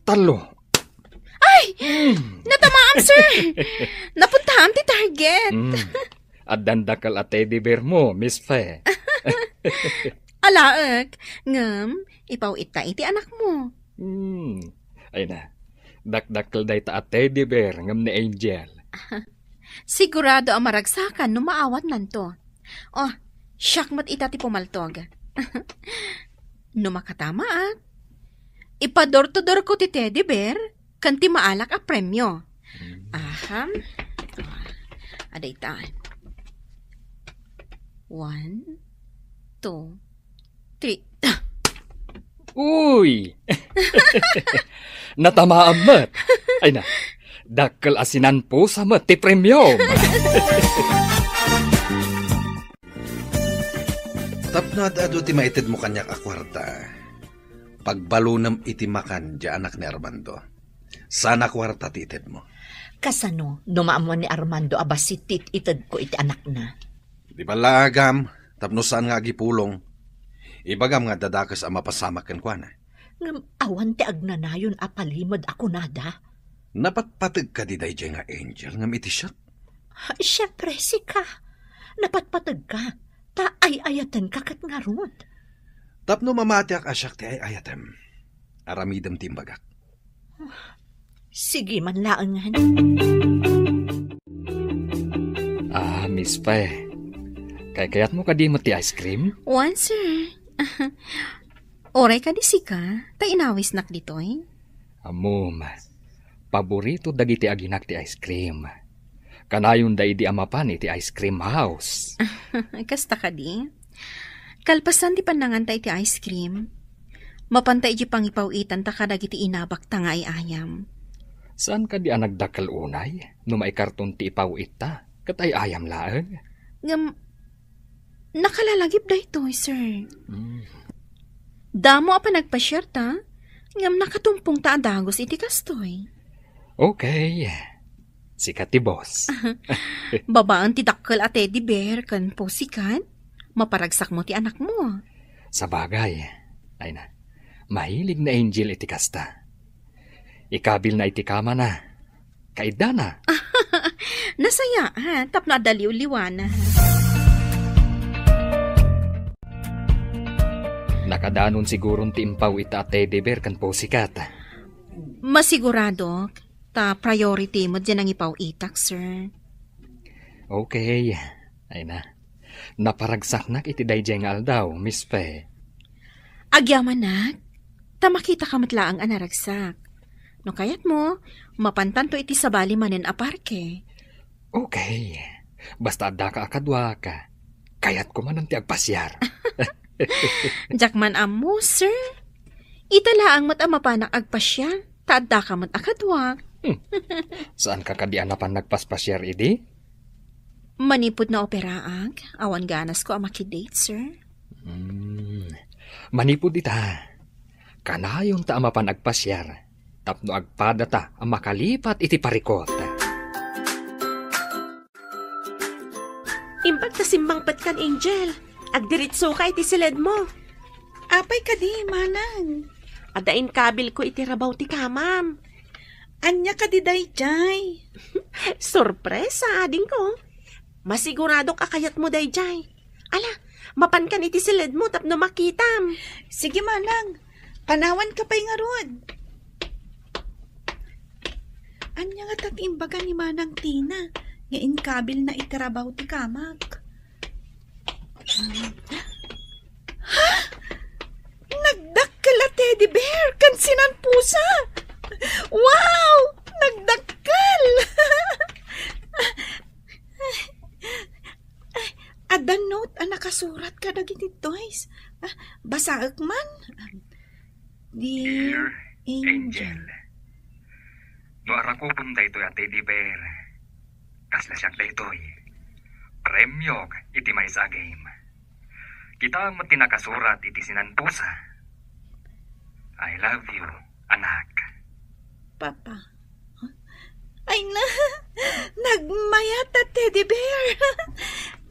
tallo. Ay! Mm. Natamaam, sir! Napuntaam ti target. Mm. Addan dakkel a teddy bear mo, Miss Fe. Alaek, ngem ipaw-itta iti anakmo. Hmm. Ay na, dakdakkel dayta a teddy bear ngem ni Angel. Sigurado a maragsakan no maawatnanto. Oh, siak met ita ti pumaltog. No makatamaak, ipa-door to door ko ti teddy bear ken ti maalak a premio. Hmm. Aha. Adayta. One, two, three. Uy! Natamaam met. Ay na, dakkel a sinanpusa met ti premiom. Tapno ad-adu ti maitedmo kaniak a kuarta, pagbalunem iti makan diay anak ni Armando. Saan a kuarta ti itedmo. Kasano no maammo ni Armando a bassit ti it-itedko iti anakna? Di ballaagam, tapno saan nga agipulong. Ibagam nga adda dakes a mapasamak kenkuana. Ngem awan ti agnanayon a palimed a kunada. Napatpateg kadi daydiay nga Angel ngem iti siak? Siempre, sika. Napatpategka. Ta ay-ayatenka ket ngarud. Tapno mamatiak a siak ti ay-ayatem, aramidem ti imbagak. Sige man laengen. Ah, Miss Pe, kaykayatmo kadi met ti ice cream? Wen, sir. Uray kadi sika, ta inawisnak ditoy. Ammom, paborito dagiti aginak ti ice cream. Kanayonda idi a mapan iti ice cream house. Kasta kadi? Kalpasan ti pannanganta iti ice cream, mapanta iti pangipaw-itanta kadagiti inabakta nga ay-ayam. Saan kadi a nagdakkel unay no maikarton ti ipaw-itta ket ay-ayam laeng? Ngem, nakalalagip daytoy, sir. Mm. Damo a panagpasiarta, ngem nakatumpongta a dagus iti kastoy. Okay. Sika ti boss. Babaen ti dakkel a teddy bear ken pussycat, maparagsakmo ti anakmo. Sabagay, ay na, mahilig ni Angel iti kasta. Ikabilna iti kamana. Kaiddana. Nasaya, ha? Tapno adda liwliwana. Nakadanon siguron ti impaw-itta a teddy bear ken pussycat. Masiguradok, ta priority met diay nangipaw-itak, sir. Okay. Ay na. Naparagsaknak iti daydiay nga aldaw, Miss Pe. Agyamanak, ta makitaka met laeng a naragsak. No kayatmo, mapantanto iti sabali manen a parke. Okay. Basta addaka a kaduak, kayatko manen ti agpasiar. Diak man ammo, sir. Ita laeng met a mapanak agpasiar, ta addaka met a kaduak. Hmm. Saanka kadi a napan nagpaspasiar idi? Manipud naoperaak, awan ganasko a makidate, sir. Hmm. Manipud ita, kanayonta a mapan agpasiar tapno agpadata a makalipat iti parikut. Imbag ta simmangpetkan, Angel. Agdiritsoka iti siledmo. Apay kadi, manang? Adda inkabilko iti rabaw ti kamam. Ania kadi daydiay? Sorpresa, adingko. Masiguradok a kayatmo daydiay. Ala, mapankan iti siledmo tapno makitam. Sige, manang. Panawanka pay ngarud. Ania ngata ti imbaga ni Manang Tina nga inkabilna iti rabaw ti kamak? Ha? Nagdakkel a teddy bear ken sinanpusa! Wow! Nagdakkel! Ay, adda note a nakasurat kadagiti toys. Ah, basaek man. Dear Dear Angel. Angel, no arakupem daytoy a teddy bear, kasla siak daytoy. Premiok iti maysa a game. Kitaem met ti nakasurat iti sinanpusa. I love you, anak. Papa. Ay na, nagmayat a teddy bear.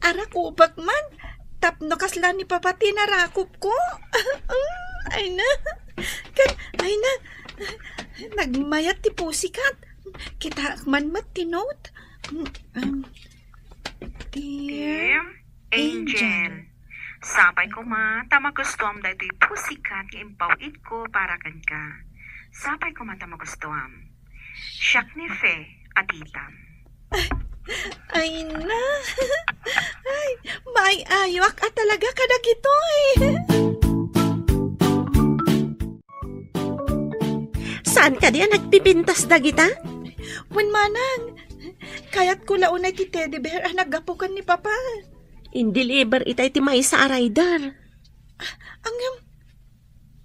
Arakupek man, tapno kasla ni Papa ti narakupko. Ay na, ken, ay na, nagmayat ti pussycat. Kitaek man met ti note. Um, Dear Dear Angel. Angel, sapay koma ta magustuam daytoy pussycat nga impaw-itko para kenka. Sapay koma ta magustuam. Siak ni Fe a titam. Ay na! Ay, maay-ayoak a talaga kadagitoy! Saan kadi a nagpipintas dagita? Wen manang, kayatko la unay ti teddy bear a naggapu ken ni Papa. In-deliver ita iti maysa a rider. Ah, ngem,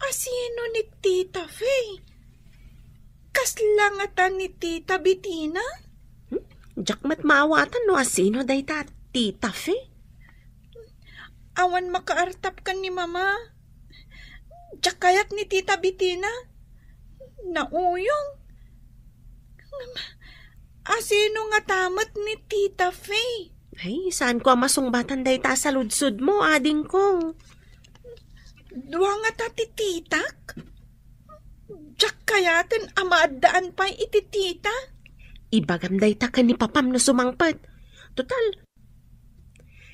Asino ni Tita Fe? Kasla ngata ni Tita Betina? Hmm? Diak met maawatan no asino dayta Tita Fe. Awan makaartap ken ni Mama. Diak kayat ni Tita Betina. Nauyong. Ngem, asino ngata met ni Tita Fe? Ay, saanko a masungbatan dayta a saludsodmo, adingko. Dua ngata ti titak? Diak kayaten a maaddaan pay iti tita. Ibagam dayta ken ni papam no sumangpet. Total,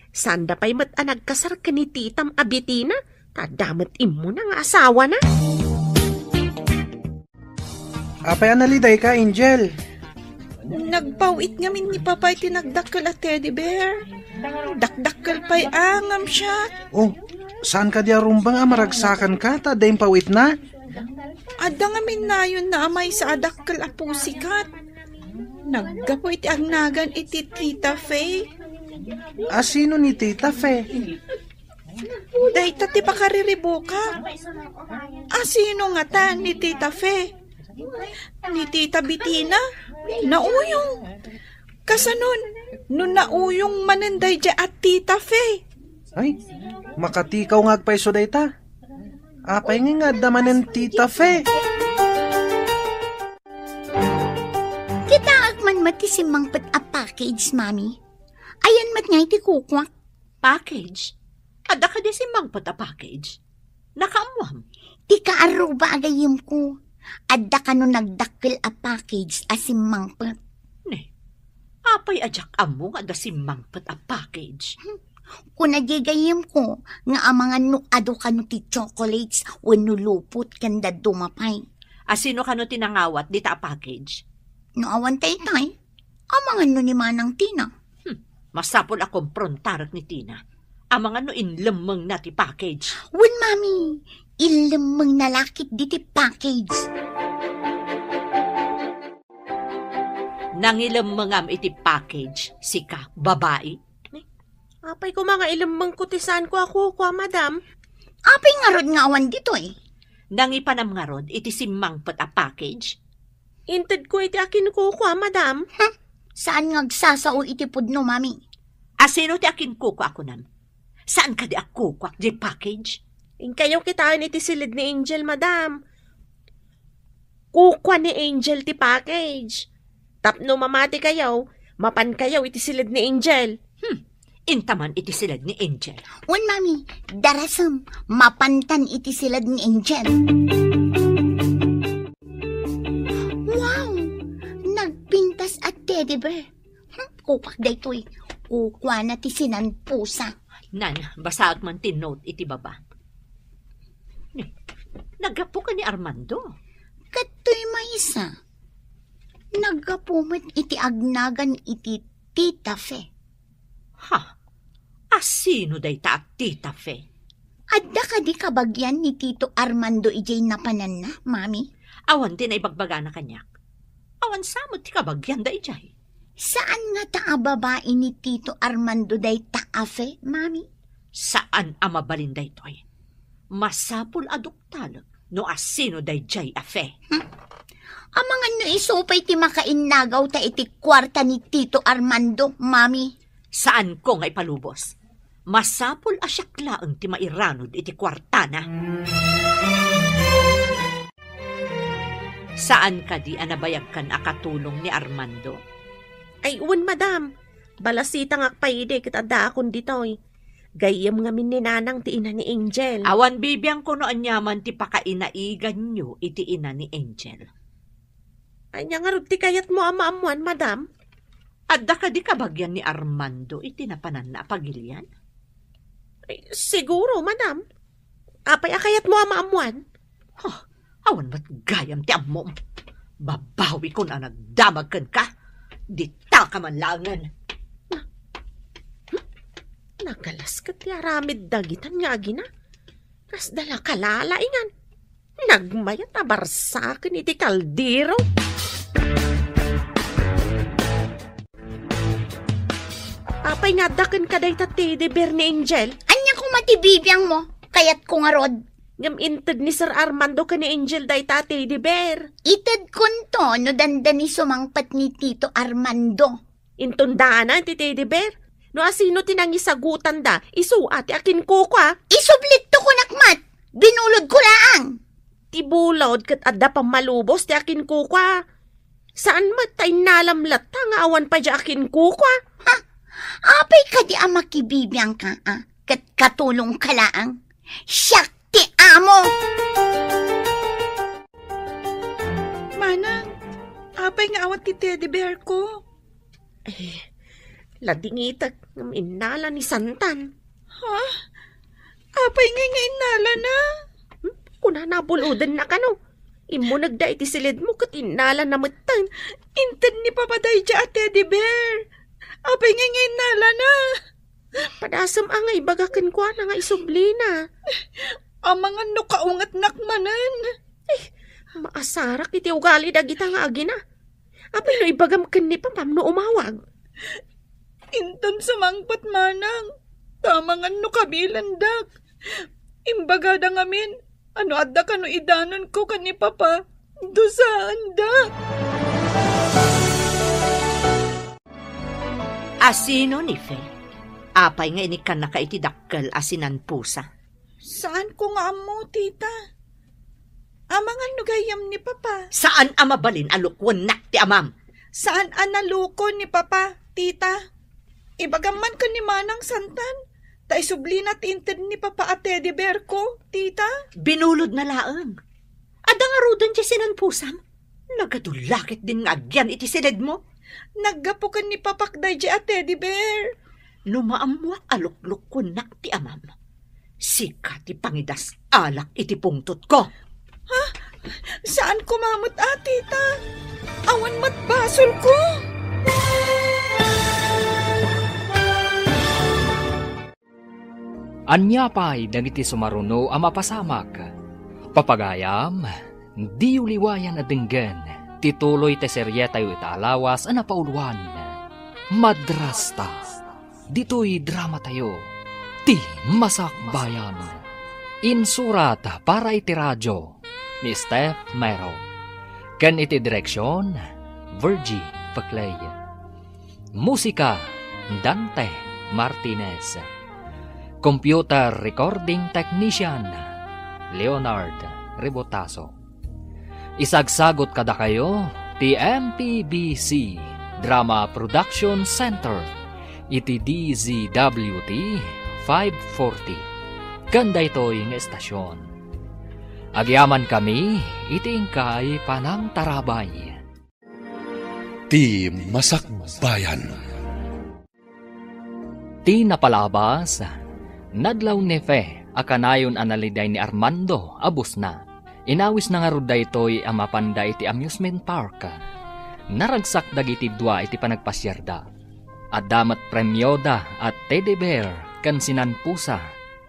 saanda pay met a nagkasar ken ni titam a Betina, ta adda met immuna nga asawana. Apay a nalidayka, Angel? Nagpaw-it ngamin ni Papa iti nagdakkel a teddy bear. Dakdakkel pay a ngem siak. Oh, saan kadi a rumbeng a maragsakanka ta adda impaw-itna? Adda ngamin nayonna a maysa a dakkel a pussycat. Naggapu iti agnagan iti Tita Fe. Asino ni Tita Fe? Dayta ti pakariribukak. Asino ngata ni Tita Fe? Ni Tita Betina? Nauyong. Kasanon, no nauyong manen daydiay a Tita Fe? Ay, makatikaw nga agpayso dayta. Apay nga nga adda manen Tita Fe? Kitaek man met ti simmangpet a package, Mami. Ayan met nga iti kukuak. Package? Adda kadi simmangpet a package? Nakaammoam? Ti kaarruba a gayyemko. Adda kano nagdakkel a package a simmangpet. Ne, apay a diak ammo nga adda simmangpet a package? Kuna di gayyemko nga amangan no adu kano ti chocolates wenno lupot ken dadduma pay. Asino kano ti nangawat dita a package? No awan taytay, amangan no ni Manang Tina. Hmm, masapul a komprontarek ni Tina. Amangan no inlemmengna ti package. Wen, Mami, inlemmengna la ketdi ti package. Nangilemmengam iti package, sika, babai? Apay koma nga ilemmengko ti saanko a kukua, madam? Apay ngarud nga awan ditoy? Nangipanam ngarud iti simmangpet a package? Intedko iti akinkukua, madam. Hmm, saan nga agsasao iti pudno, Mami. Asino ti akinkukua a kunam? Saan kadi a kukuak di package? Inkayo kitaen iti siled ni Angel, madam. Kukua ni Angel ti package. Tapno mamatikayo, mapankayo iti siled ni Angel. Hmm, inta man iti siled ni Angel. Wen, Mami, darasem, mapantan iti siled ni Angel. Wow! Nagpintas a teddy bear. Hmm, kukuak daytoy. Kukuana ti sinanpusa. Nan, basaek man ti note iti baba. Ni, naggapu ka ni Armando? Kadtoy maysa. Naggapu met iti agnagan iti Tita Fe. Ha? Asino dayta a Tita Fe? Adda kadi kabagian ni Tito Armando idiay napananna, Mami? Awan ti naibagbagana kaniak. Awan sa met ti kabagian da idiay. Saan ngata a babai ni Tito Armando dayta a Fe, Mami? Saan a mabalin daytoy. Masapul a duktalek no asino daydiay a Fe. Hmm. Amangan no isu pay ti makainnagaw ta iti kuarta ni Tito Armando, Mami. Saanko nga ipalubos. Masapul a siak laeng ti mairanod iti kuartana. Saan kadi a nabayagkan a katulong ni Armando? Ay, wen, madam. Balasitangak pay idi ket addaakon ditoy. Gayyem ngamin ni Nanang ti ina ni Angel. Awan bibiangko no aniaman ti pakainaiganyo iti ina ni Angel. Ania ngarud ti kayatmo a maammuan, madam? Adda kadi kabagian ni Armando iti napananna a pagilian? Ay, siguro, madam. Apay a kayatmo a maammuan? Huh, awan met gayam ti ammom. Babawikon a nagdamag kenka. Ditaka man laengen. Na-, hmm? Nagalas ket ti aramid dagitan nga agina. Kasda la kalalaingan. Nagmayat a barsaken iti kaldero. Apay nga adda kenka dayta teddy bear ni Angel? Ania koma ti bibiangmo? Kayatko ngarud. Ngem inted ni Sir Armando ken ni Angel dayta a teddy bear. Itedkonto no dandani sumangpet ni Tito Armando. Inton daanan ti teddy bear. No asino ti nangisagutanda, isu a ti akinkukua. Isublitto kunak met, binulodko laang. Ti bulod ket adda pammalubos ti akinkukua. Saan met ta innalam latta nga awan pay diay akinkukua. Ha? Apay kadi a makibibiangka a ket katulongka laang? Siak ti amo! Manang, apay nga awan ti teddy bear ko? Eh, ladingitek ngem innala ni Santan. Ha? Apay ngay nga innalana? Hmm? Kunana, bulodenna kano. Immunegda iti siledmo ket innalana metten. Inted ni Papa daydiay a teddy bear. Apay ngay nga innalana? Padasem a nga ibaga kenkuana nga isublina. Amangan no kaungetnak manen. Eh, maasarak iti ugali dagita nga agina. Apay no ibagam ken ni Papam no umawag? Inton sumangpet manang, ta amangan no kabilendak. Imbagada ngamin, ano adda kano idanonko ken ni Papa, dusaanda. Asino ni Fe? Apay nga inikkannaka iti dakkel a sinanpusa? Saanko nga ammo, tita. Amangan no gayyem ni Papa. Saan a mabalin a lukuennak ti amam? Saan a naluko ni Papa, tita. Ibagam man ken ni Manang Santan, ta isublina ti inted ni Papa a teddy bear ko, tita. Binulodna laeng. Adda ngaruden ti sinanpusam? Nagadulla ketdin nga agyan iti siledmo? Naggapu ken ni Papak daydiay a teddy bear. No maammoak a luklukkuennak ti amam, sika ti pangidas-alak iti pungtotko. Ha? Saan koma met a, tita? Awan met basolko. Ania pay dagiti sumaruno a mapasamak? Papagayam, diyo liwayan a denggen ti tuloy ti serietayo ita a lawas a napauluan, Madrasta. Ditoy dramatayo, Ti Masakbayan. Insurat para iti radio ni Steph Mero. Ken iti direksion, Virgie Peclay. Musika, Dante Martinez. Computer Recording Technician, Leonard Rebotazo. Isagsagot kadakayo ti M P B C Drama Production Center iti D Z W T five forty. Ken daytoy nga estasion, agyamankami iti inkay panangtarabay. Ti Masakbayan. Ti napalabas, nadlaw ni Fe a kanayon a naliday ni Armando a busna. Inawisna ngarud daytoy a mapanda iti amusement park. Naragsak dagiti dua iti panagpasiarda. Adda met premioda a teddy bear ken sinanpusa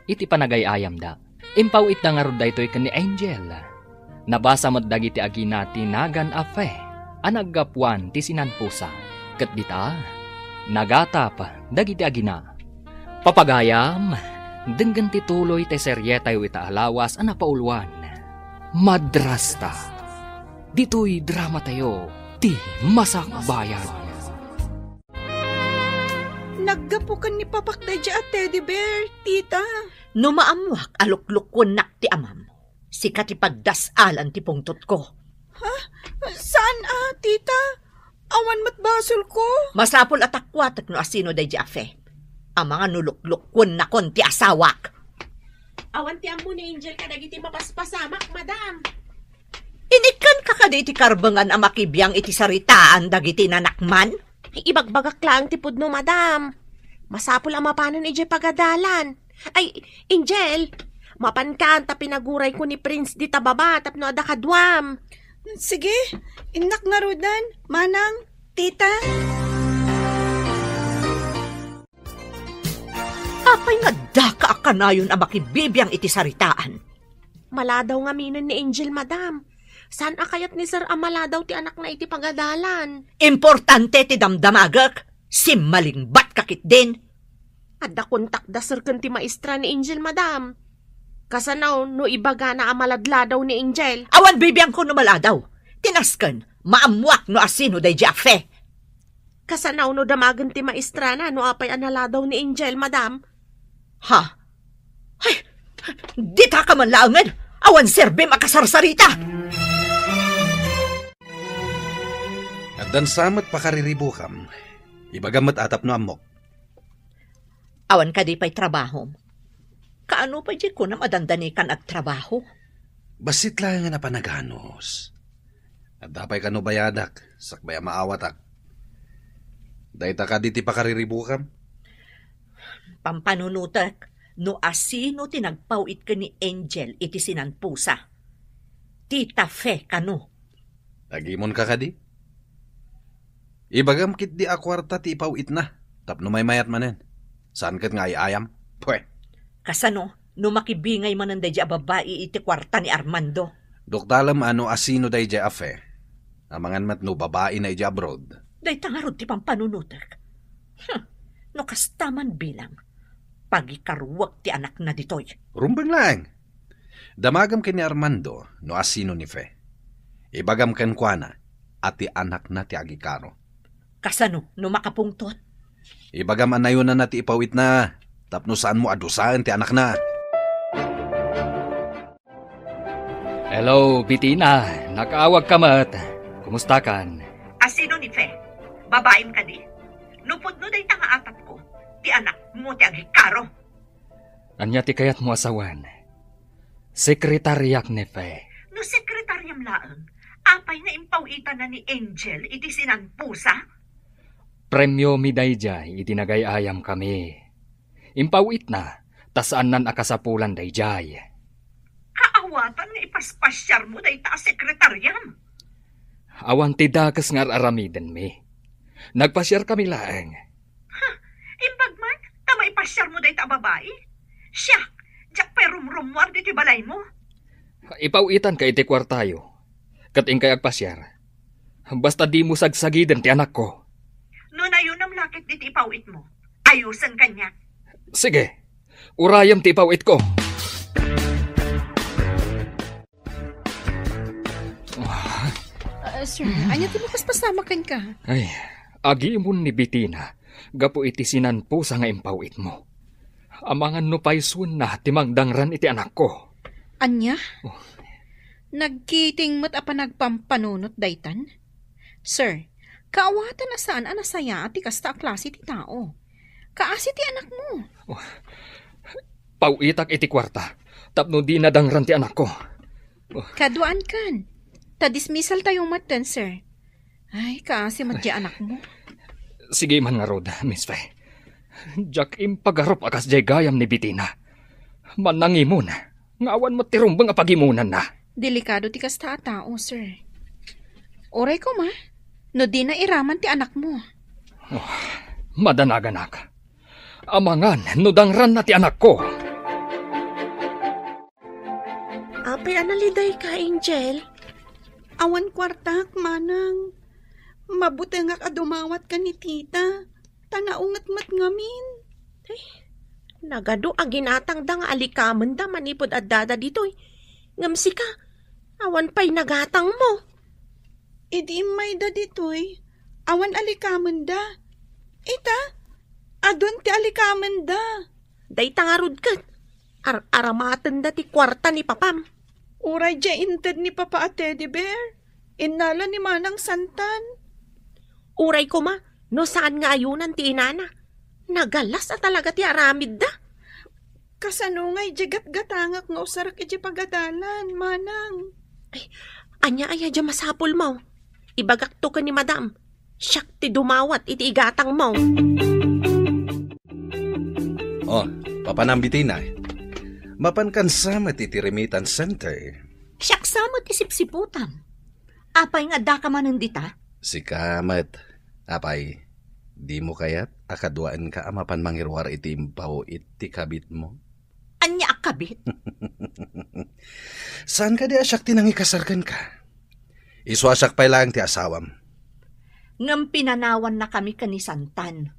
iti panagay-ayamda. Impaw-itda ngarud daytoy ken ni Angel. Nabasa met dagiti agina ti nagan a Fe a naggapuan ti sinanpusa. Ket dita, nagatap dagiti agina. Papagayam, denggen ti tuloy ti serietayo ita a lawas a napauluan, Madrasta. Ditoy dramatayo, Ti Masakbayan. Naggapu ken ni Papak daydiay a teddy bear, tita. No maammoak a luklukkuennak ti amam, sika ti pagdas-alan ti pungtotko. Ha? Saan a, tita? Awan met basolko. Masapul a takuatek no asino daydiay a Fe. Amangan no luklukkuennakon ti asawak. Awan ti ammo ni Angel kadagiti mapaspasamak, madam. Inikkanka kadi iti karbengan a makibiang iti saritaan dagiti nanakman? Ay, ibagbagak laeng ti pudno, madam. Masapul a mapanon idiay pagadalan. Ay, Angel, mapankan ta pinagurayko ni Prince dita baba tapno adda kaduam. Sige, innak ngaruden, manang, tita. Apay nga daka a kanayon a makibibiang iti saritaan? Maladaw ngaminen ni Angel, madam. Saan a kayat ni Sir a maladaw ti anakna iti pagadalan? Importante ti damdamagek. Simmalingbat ka ketdin. Adda kontak da Sir ken ti maestra ni Angel, madam. Kasano no ibagana a maladladaw ni Angel? Awan bibiangko no maladaw. Ti nasken, maammoak no asino daydiay a Fe. Kasano no damagen ti maestrana no apay a naladaw ni Angel, madam? Ha? Ay, dita ka man laengen! Awan serbim a kasarsarita! Addan sa met pakariribukam. Ibagam met a tapno ammok. Awan kadi pay trabahom? Kaano pay diay kunam a dandanikan agtrabaho? Bassit laengen a panaganus. Adda pay kano bayadak, sakbay a maawatak. Dayta kadi ti pakariribukam? Pampanunotek, no asino ti nagpaw-it ken ni Angel iti sinanpusa. Tita Fe kano. Agimonka kadi? Ibagam ketdi a kuarta ti ipaw-itna, tapno maymayat manen. Saan ket nga ay-ayam? Pwe! Kasano no makibingay manen daydiay a babai iti kuarta ni Armando? Duktalem a no asino daydiay a Fe. Amangan met no babaina idiay abroad. Dayta ngarud ti pampanunotek. Hm, no kasta man bilang, pagikaruek ti anakna ditoy. Rumbeng laeng. Damagem ken ni Armando no asino ni Fe. Ibagam kenkuana a ti anakna ti agikaro. Kasano no makapungtot? Ibagam a nayonanna ti ipaw-itna tapno saanmo a dusaen ti anakna. Hello, Bitina. Nakaawagka met. Kumustakan? Asino ni Fe? Babaim kadi? No pudno dayta nga atapko, ti anakmo ti agikaro. Ania ti kayatmo a sawen? Sekretariak ni Fe. No sekretariam laeng, apay nga impaw-itana ni Angel iti sinanpusa? Premiomi daydiay iti nagay-ayamkami. Impaw-itna, ta saannan a kasapulan daydiay. Kaawatan nga ipaspasiarmo dayta a sekretariam. Awan ti dakes nga ar-aramidenmi. Nagpasiarkami laeng. Ha, imbag man, ta maipasiarmo dayta a babai? Siak, diak pay rumrummuar ditoy balaymo. Ipaw-itanka iti kuartayo, ket inkay agpasiar. Basta dimo sagsagiden ti anakko. No nayonam la ket ditoy ipaw-itmo, ayosen kaniak. Sige, urayem ti ipaw-itko. Ah, sir, ania ti mapaspasamak kenka? Ay, agimon ni Bitina gapu iti sinanpusa nga impaw-itmo. Amangan no paysuenna ti mangdangran iti anakko. Ania? Oh. Nagkiting met a panagpampanunot daytan? Sir, kaawatan a saan a nasayaat ti kasta a klase ti tao. Kaasi ti anakmo. Oh. Paw-itak iti kuarta tapno dina dangran ti anakko. Oh. Kaduaankan. Ta dismissal tayo met ten, sir. Ay, kaasi met ti anakmo. Sige man ngarud, Miss Fe. Diak impagarup a kasdiay gayam ni Bitina. Mannangimon nga awan met ti rumbeng a pagimonanna. Delikado ti kasta a tao, sir. Uray koma, no dina iraman ti anakmo. Oh, madanaganak. Amangan no dangranna ti anakko. Apay a nalidayka, Angel? Awan kuartak, manang. Mabutengak a dumawat ken ni tita, ta naunget met ngamin. Ay, nagadu a ginatangda nga alikamenda manipud addada ditoy. Ngem sika, awan pay nagatangmo. Idi immayda ditoy, awan alikamenda. Ita, adun ti alikamenda. Dayta ngarud ket, ar-aramatenda ti kuarta ni papam. Uray diay inted ni papa a teddy bear, innala ni manang santan. Uray koma, no saan nga ayonan ti inana. Nagalas a talaga ti aramidda. Kasano ngay diay gatgatangak nga usarek idiay pagadalan, manang? Ay, ania aya diay masapulmo? Ibagakto ken ni madam. Siak ti dumawat iti igatangmo. Oh, papanam Bitina. Mapankan sa met iti remittance center. Siak sa met ti sipsiputam. Apay nga addaka manen dita? Sika met, apay, dimo kayat a kaduaenka a mapan mangiruar iti impaw-it ti kabitmo? Ania a kabit? Saan kadi a siak ti nangikasar kenka? Isu a siak pay laeng ti asawam. Ngem pinanawannakami ken ni Santan.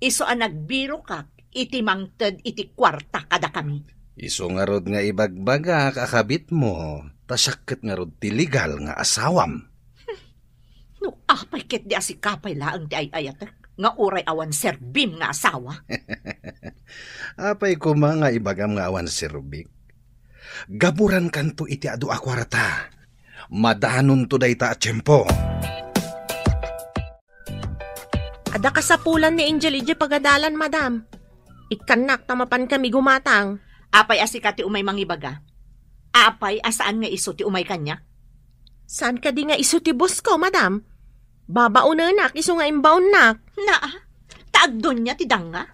Isu a nagbirokak iti mangted iti kuarta kadakami. Isu ngarud nga ibagbagak a kabitmo, ta siak ket ngarud ti legal nga asawam. No apay ketdi a sika pay laeng ti ay-ayatek, nga uray awan serbim nga asawa? Apay koma nga ibagam nga awan serbik? Gaburankanto iti adu a kuarta. Madanonto dayta a tiempo. Adda kasapulan ni Angel idiay pagadalan, madam. Ikkannak ta mapankami gumatang. Apay a sika ti umay mangibaga? Apay a saan nga isu ti umay kaniak? Saan kadi nga isu ti boss ko, madam? Babaonenak isu nga imbaonnak. Naa, ta agdonia ti danga.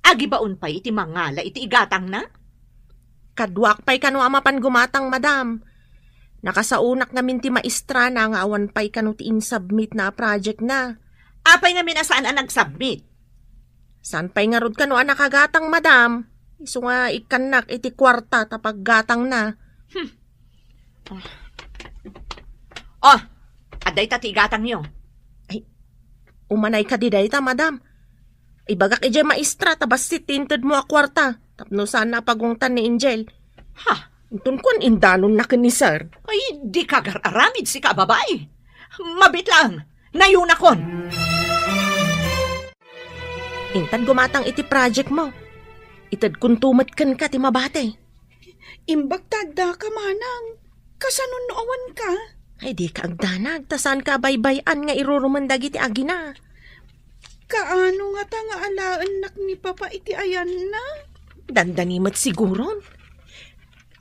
Agibaon pay iti mangala iti igatangna? Kaduak pay kano a mapan gumatang, madam. Nakasaonak ngamin ti maestrana nga awan pay kano ti insubmit na a project na. Apay ngamin a saan a nagsubmit? Saan pay ngarud kano a nakagatang, madam? Isu nga ikkannak iti kuarta ta paggatangna. Hmm. Oh, adda ita ti igatangyo. Ay, umanay kadi dayta, madam. Ibagak idiay maestra ta bassit ti intedmo a kuarta tapno saan a pagungtan ni Angel. Ha? Inton kuan indanonna ken ni sir. Ay, di kagar-aramid sika a babai. Mabit laeng, nayonakon. Intad gumatang iti project mo. Itedkonto met kenka ti mabati. Imbag ta addaka, manang. Kasano no awanka? Ay, dika agdanag, ta saanka a baybay-an nga irurumen dagiti agina. Kaano ngata nga alaennak ni Papa iti ayanna? Dandani met siguron.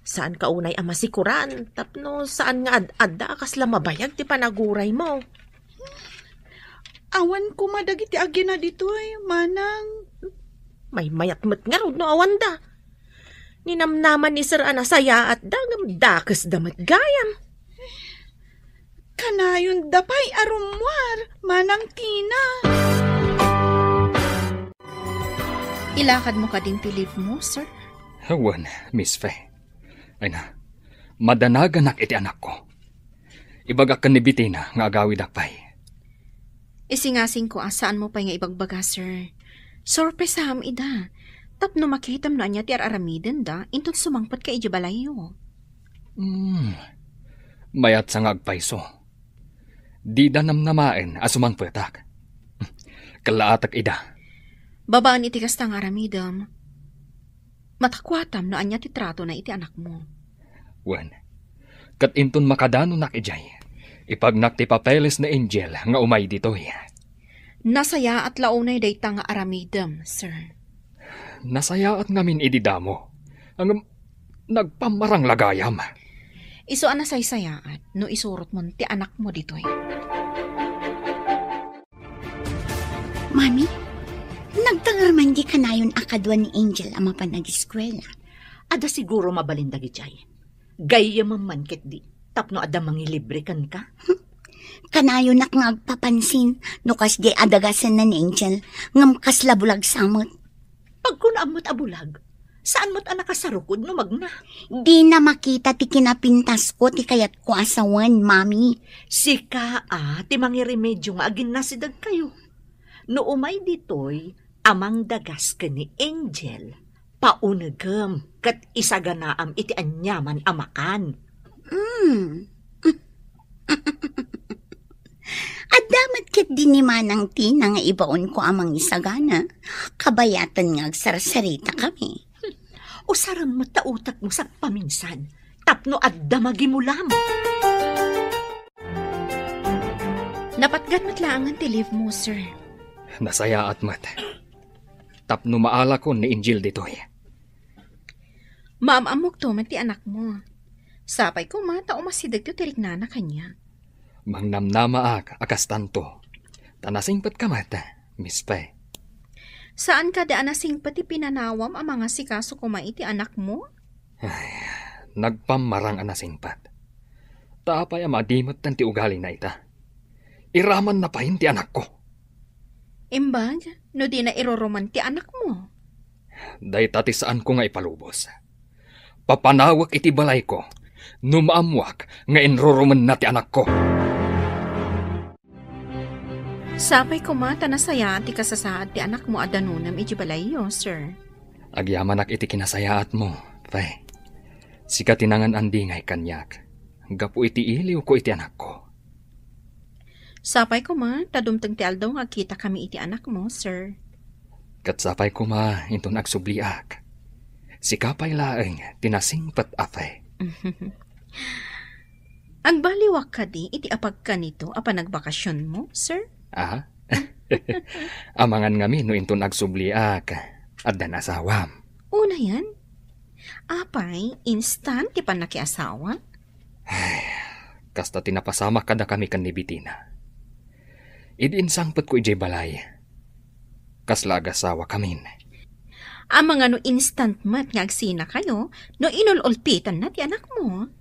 Saanka unay a masikuran, tapno saan nga ad-adda a kasla mabayag ti panaguraymo. Awan koma dagiti agina ditoy, manang. Maymayat met ngarud no awanda. Ninamnaman ni sir a nasayaatda ngem dakesda met gayam. Kanayonda pay a rummuar, Manang Tina. Ilakadmo kadin ti leave mo, sir? Wen, Miss Fe. Ay na, madanaganak iti anakko. Ibagak ken ni Bettina nga agawidak pay. Isingasingko a saanmo pay nga ibagbaga, sir. Sorpresam ida. Tapno makitam no ania ti ar-aramidenda, inton sumangpetka idiay balayyo. Hmm. Mayat sa nga agpayso. Dida namnamaen a sumangpetak. Kellaatak ida. Babaen iti kasta nga aramidem, matakuatam no ania ti tratona iti anakmo. Wen, ket inton makadanonak idiay, ipagnak ti papeles ni Angel nga umay ditoy. Nasayaat la unay dayta nga aramidem, sir? Nasayaat ngamin idi damo. Ngem nagpammarang la gayam. Isu a nasaysayaat no isurotmon ti anakmo ditoy. Mami, nagtanger man di kanayon a kadua ni Angel a mapan ageskuela. Adda siguro mabalin dagidiay. Gayyemem man ketdi, tapno adda mangilibre kenka. Kanayonak nga agpapansin no kasdi a dagasenna ni Angel, ngem kasla bulag sa met. Pagkunaam met a bulag, saan met a nakasarukod no magna. Dina makita ti kinapintasko ti kayatko a sawen, Mami. Sika a ti mangiremedio nga aginnasidegkayo. No umay ditoy a mangdagas ken ni Angel, paunegem ket isaganaam iti aniaman a makan. Mm. Adda met ketdi ni Manang Tina nga ibaonko a mangisagana. Kabayaten nga agsarsaritakami. Usarem met ta utekmo sagpaminsan, tapno adda magimulam. Napatgan met laengen ti leave mo, sir. Nasayaat met. Tapno maalakon ni Angel ditoy. Maam-ammokto met ti anakmo. Sapay koma ta umasidegto ti riknana kaniak. Mangnamnamaak a kastanto. Ta nasingpetka met, Miss Fe. Saan kadi a nasingpet ti pinanawam a mangasikaso koma iti anakmo? Ay, nagpammarang a nasingpet. Ta apay a madimetten ti ugalina ita? Iramanna payen ti anakko. Imbag, no dina iruruman ti anakmo? Dayta ti saanko nga ipalubos. Papanawek iti balayko no maammoak nga inrurumenna ti anakko. Sapay koma ta nasayaat ti kasasaad ti anakmo a danonem iti balayyo, sir. Agyamanak iti kinasayaatmo, Fe, sika ti nangan-andingay kaniak gapu iti iliwko iti anakko. Sapay koma ta dumteng ti aldaw nga agkitakami iti anakmo, sir. Ket sapay koma inton agsubliak. Sika pay laeng ti nasingpet a fe. Agbaliwak kadi iti apagkanito a panagbakasionmo, sir? Ah? Amangan ngamin no inton agsubliak, addan asawam. Unayen? Apay, instant ti pannakiasawa? Ay, kasta ti napasamak kadakami ken ni Betina. Idi insangpetko idiay balay, kasla agasawakamin. Amangan no instant met nga agsinakayo no inul-ulpitanna ti anakmo?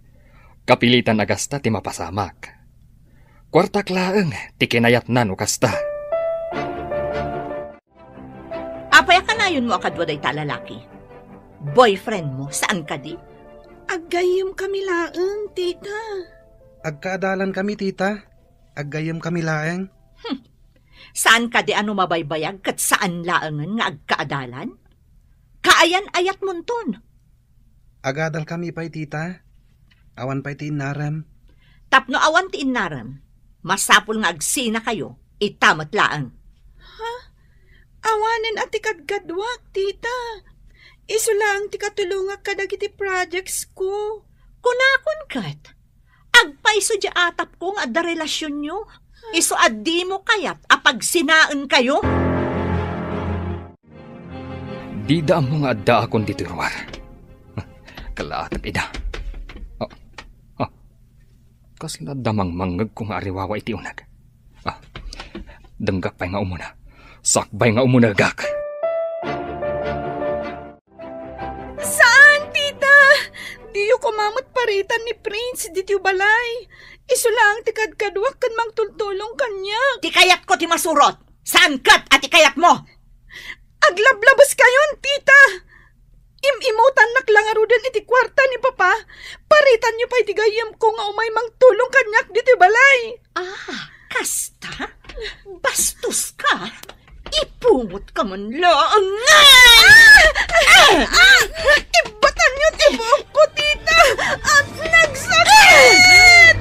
Kapilitan a gasta ti mapasamak. Kuartak laeng ti kinayatna no kasta. Apay a kanayonmo a kadua dayta a lalaki? Boyfriendmo, saan kadi? Aggayyemkami laeng, tita. Agkaadalankami, tita. Aggayyemkami laeng. Hmm. Saan kadi a no mabaybayag ket saan laengen nga agkaadalan? Kaayan-ayatmonton. Agadalkami pay, tita. Awan pay ti innarem. Tapno awan ti innarem, masapul nga agsinakayo, ita met laeng. Ha? Awanen a ti kadkaduak, tita. Isu laeng ti katulongak kadagiti projects ko. Kunakon ket, agpayso diay atapko nga adda relasionyo. Isu a dimo kayat a pagsinaenkayo. Dida ammo nga addaakon ditoy ruar. Kalaatek ida. Ah, ah. Kasla damangmangngegko nga ariwawa iti uneg. Ah, denggak pay nga umuna. Sakbay nga umunegak. Saan, tita? Diyo koma met paritan ni Prince ditoy balay. Isu laeng ti kadkaduak ken mangtultulong kaniak. Ti kayatko ti masurot. Saan ket a ti kayatmo? Aglablabeskayon, tita! Im-imutannak la ngaruden iti kuarta ni Papa. Paritanyo pay ti gayyemko nga umay mangtulong kaniak ditoy balay. Ah, kasta? Bastos ka! Ipungot ka man laeng ngan! Ah! Ah! Ibbatanyo ti buokko, tita! At nagsakit!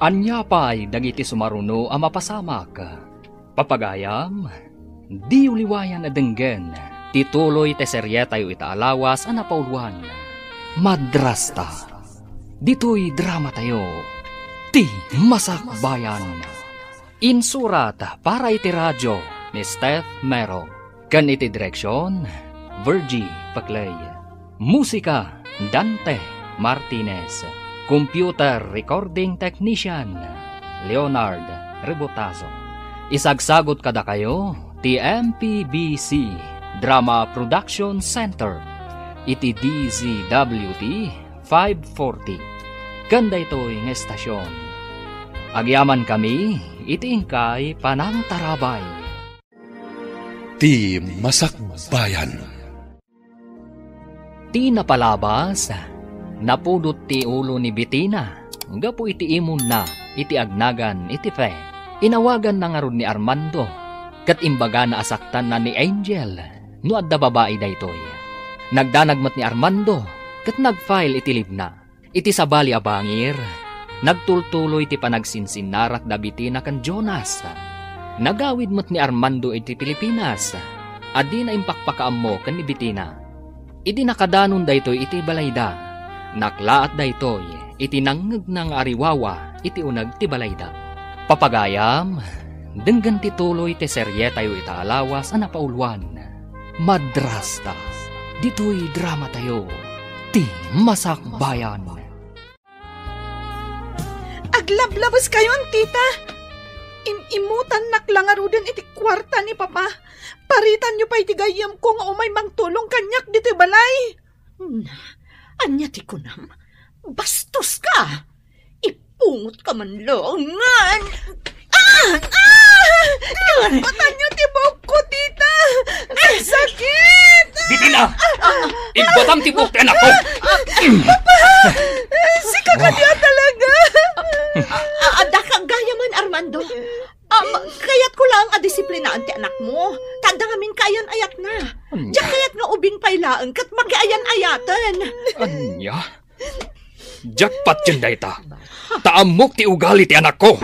Ania pay dagiti sumaruno a mapasamak? Papagayam, diyo liwayan a denggen ti tuloy ti serietayo ita a lawas a napauluan, Madrasta. Ditoy dramatayo, Ti Masakbayan. Insurat para iti radio ni Steph Mero. Ken iti direksion, Virgie Paclay. Musika, Dante Martinez. Computer recording technician, Leonard Rebotazo. Isagsagut kadakayo ti M P B C Drama Production Center iti D Z W T five forty. Ken daytoy nga estasion, agyamankami iti inkay panangtarabay. Ti Masakbayan. Ti napalabas, napudot ti ulo ni Betina gapu iti imonna iti agnagan iti Fe. Inawaganna ngarud ni Armando, ket imbagana a saktanna ni Angel no adda babai daytoy. Nagdanag met ni Armando, ket nag-file iti leave-na. Iti sabali a bangir, nagtultuloy ti panagsinsinnarak da Betina ken Jonas. Nagawid met ni Armando iti Pilipinas, a dina impakpakaammo ken ni Betina. Idi nakadanon daytoy iti balayda, naklaat daytoy iti nangngegna nga ariwawa iti uneg ti balayda. Papagayam, denggen ti tuloy ti serietayo ita a lawas a napauluan, Madrasta. Ditoy dramatayo, Ti Masakbayan. Aglablabeskayon, tita! Im-imutannak la ngaruden iti kuarta ni Papa. Paritanyo pay ti gayyemko nga umay mangtulong kaniak ditoy balay. Na, ania ti kunam? Bastos ka! Ipungot ka man laeng ngan! Ah! Ah! Ibatanyo ti buokko, tita! Nagsakit! Betina! Ibatam ti buok ti anakko! Papa! Sika kadi a talaga! A-, a-, adda ka gayamen, Armando. Ah, ma-, kayatko laeng a disiplinaan ti anakmo. Ta adda ngamin kaya Ket makiayan-ayaten. Ania? Diak patien dayta. Ta ammok ti ugali ti anakko.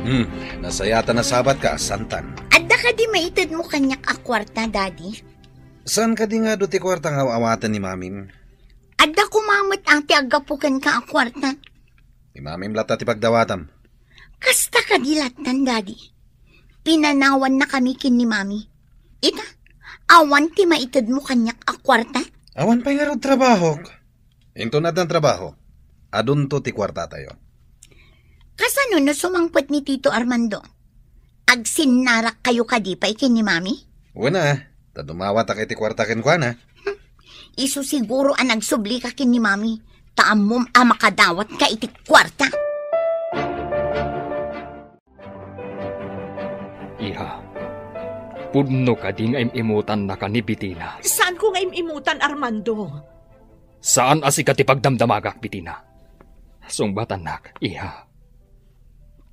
Hmm, nasayaat a nasabatka, Santan. Adda kadi maitedmo kaniak a kuarta, Daddy? Saan kadi nga adu ti kuarta nga aw-awaten ni Mamim? Adda koma met a ti aggapu kenka a kuarta. Ni Mamim latta ti pagdawatam. Kasta kadi lattan, Daddy. Pinanawannakami ken ni Mami. Ita, awan ti maitedmo kaniak a kuarta? Awan pay ngarud trabahok. Inton addan trabaho, adunto ti kuartatayo. Kasano no sumangpet ni Tito Armando? Agsinnarakkayo kadi pay ken ni Mami? Wen a, ta dumawatak iti kuarta kenkuana. Isu siguro a nagsublika ken ni Mami, ta ammom a makadawatka iti kuarta. Iha, pudno kadi nga im-imutannaka ni Betina? Saanko nga im-imutan, Armando. Saan a sika ti pagdamdamagak, Betina. Sungbatannak, iha.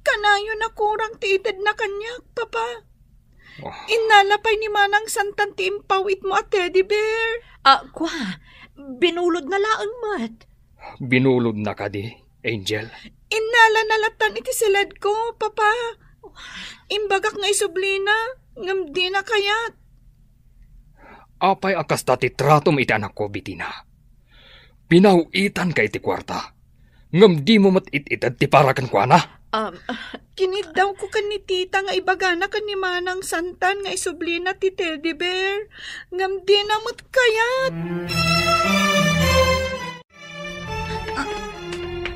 Kanayon a kurang ti itedna kaniak, Papa. Oh. Innala pay ni Manang Santan ti impawitmo a teddy bear. Ah, kua, binulodna laeng met. Binulodna kadi, Angel? Innalana lattan iti siledko, Papa. Imbagak nga isublina, ngem dina kayat. Apay a kasta ti tratom iti anakko, Betina? Pinaw-itanka iti kuarta, ngem dimo met it-ited ti para kenkuana? Um, kiniddawko ken ni Tita nga ibagana ken ni Manang Santan nga isublina ti teddy bear, ngem dina met kayat. Ah,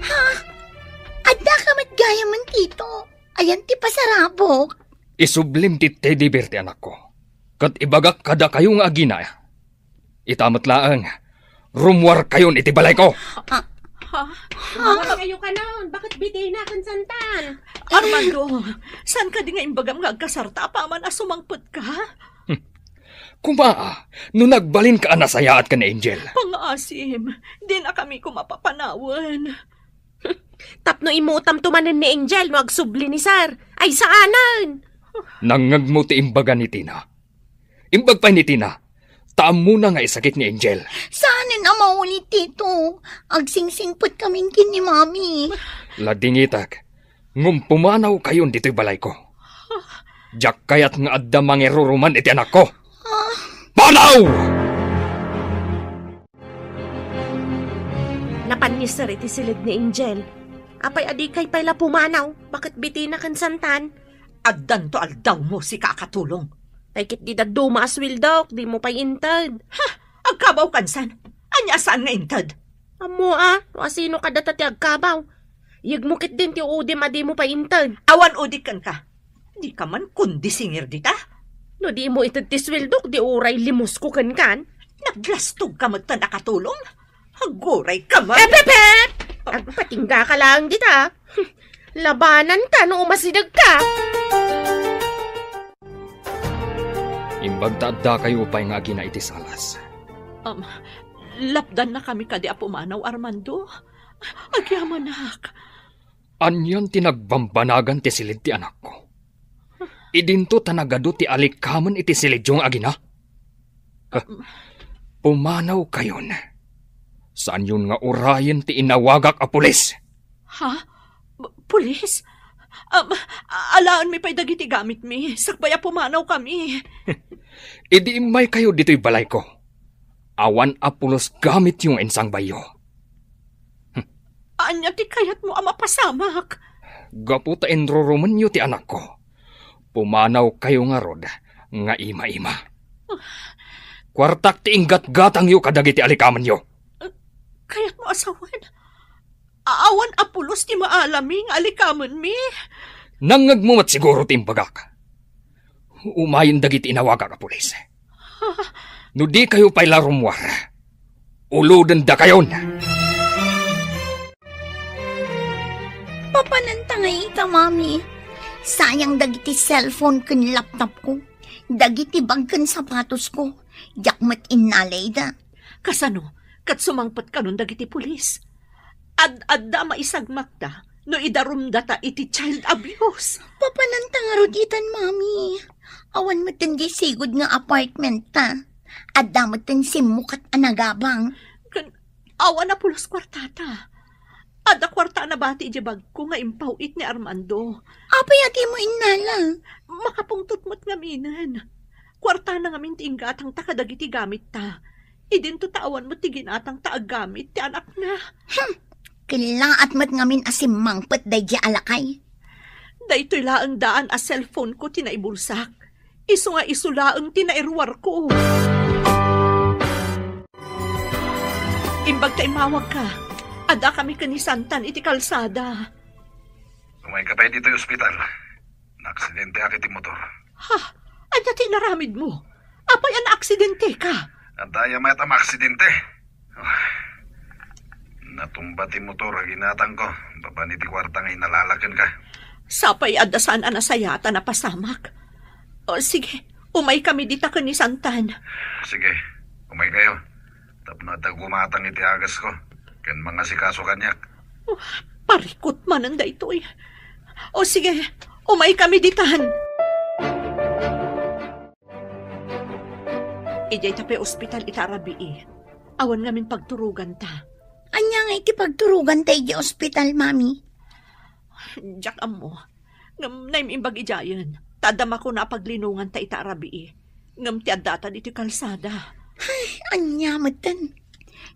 ha? Adda ka met gayamen, Tito? Ayan ti pasarabok. Isublim ti teddy bear ti anakko. Ket ibagak kadakayo nga agina, ita met laeng, rummuarkayon iti balayko. Ah. Ha? Rummuarkayo kanon? Baket Betina ken Santan? Armando, saan kadi nga imbagam nga agkasarta apaman a sumangpetka? Hmm. Kuma, no nagbalinka a nasayaat ken Angel? Pangaasim, dinakami koma papanawen. Tapno imutamto manen ni Angel no agsubli ni Sir. Ay, saanen! Nangngegmo ti imbaga ni Tina. Imbag pay ni Tina, ta ammona nga isakit ni Angel. Saanen a maulit, Tito. Agsingsingpet kamin ken ni Mami. Ladingitek, ngem pumanawkayon ditoy balayko. Diak kayat nga adda mangiruruman iti anakko. Ah. Panaw! Napan ni Sir iti siled ni Angel. Apay a dikay pay la pumanaw? Baket Betina ken Santan? Addanto aldawmo, sika a katulong. Tay ket di dadduma a sueldok, dimo pay inted. Ha? Agkabaw kansan? Ania a saan nga inted? Ammo a, no asino kadata ti agkabaw. Yegmo ketdin ti udim a dimo pay inted. Awan udik kenka. Dika man kundi singir dita. No dimo ited ti sueldok, di uray limusko kenkan. Naglastogka metten a katulong. Aguray ka man. Epepep! Agpatingga ka laeng dita. Labananka no umasidegka. Imbag ta addakayo pay nga agina iti salas. Um, lapdannakami kadi a pumanaw, Armando? Agyamanak. Anian ti nagbambanagan ti siled ti anakko? Idinto ta nagadu ti alikamen iti siledyo nga agina? Ha? Pumanawkayon. Saanyon nga urayen ti inawagak a pulis. Ha? P-, pulis? Um, alaenmi pay dagiti gamitmi, sakbay a pumanawkami. Idi immaykayo ditoy balayko, awan a pulos gamityo nga insangbayyo. Ania ti kayatmo a mapasamak? Gapu ta inrurumenyo ti anakko, pumanawkayo ngarud nga ima-ima. Kuartak ti inggatgatangyo kadagiti alikamenyo. Kayatmo a sawen? Awan a pulos ti maalami nga alikamenmi? Nangngegmo met siguro ti imbagak. Umayen dagiti inawagak a pulis. No dikayo pay la rummuar, ulodendakayon. Papananta ngay ita, Mami. Sayang dagiti cellphone ken laptop ko, dagiti bag ken sapatos ko. Diak met innalay da. Kasano? Ket sumangpet kanon dagiti pulis? Ad-adda a maisagmakda, no idarumdata iti child abuse. Papananta ngarud itan, Mami. Awan metten di sigud nga apartment ta. Adda metten simmukat a nagabang. Ken awan a pulos kuartata. Adda kuarta a nabati idiay bagko nga impaw-it ni Armando. Apay a dimo innala? Makapungtot met ngaminen. Kuartana ngamin ti inggatangta kadagiti gamitta. Idinto ta awan met ti ginatangta a gamit ti anakna. Hmm. Kellaat met ngamin a simmangpet daydiay a lakay. Daytoy laeng daan a cellphone-ko ti naibulsak. Isu nga isu laeng ti nairuarko. Imbag ta immawagka, addakami ken ni Santan iti kalsada. Umayka pay ditoy ospital. Naaksidente ak iti motor. Ha? Ania ti inaramidmo? Apay a naaksidenteka? Adda aya met a maaksidente. Natumba ti motor a ginatangko babaen iti kuarta nga inalala kenka. Sapay adda saan a nasayaat a napasamak. O, sige, umaykami dita ken ni Santan. Sige, umaykayo. Tapno adda gumatang iti agasko ken mangasikaso kaniak. Oh, parikut manen daytoy. O sige, umaykami ditan. Idiay ta pay ospital ita a rabii. Awan ngamin pagturoganta. Ania nga iti pagturoganta idiay ospital, Mami? Diak ammo. Ngem naim-imbag idiayen, ta adda makuna a paglinonganta ita a rabii. Ngem ti addata ditoy kalsada. Ay, ania metten?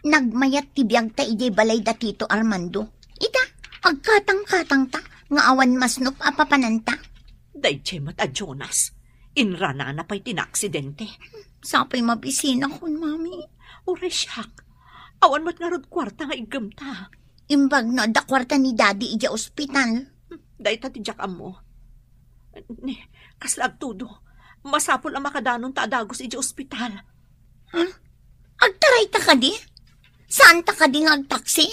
Nagmayat ti biagta idiay balay da Tito Armando. Ita, agkatangkatangta nga awan masnop a papananta. Daydiay met a Jonas, inranana pay ti naaksidente. Sapay mabisinakon, Mami. Uray siak, awan met ngarud kuarta nga iggemta. Imbag no adda kuarta ni Daddy idiay ospital. Dayta ti diak ammo. Ni, kasla agtudo, masapul a makadanonta a dagus idiay ospital. Ha? Agtarayta kadi? Saanta kadi nga agtaksi?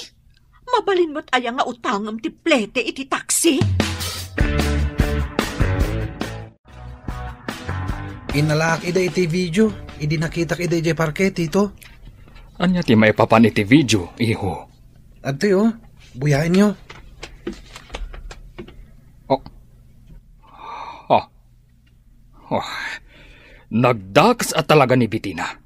Mabalin met aya nga utangem ti plete iti taksi? Inalaak ida iti video, idi nakitak ida idiay parke, Tito. Ania ti maipapan iti video, iho? Adtoy, oh. Buyaenyo. Oh. Oh. Oh. Nagdakas a talaga ni Bitina.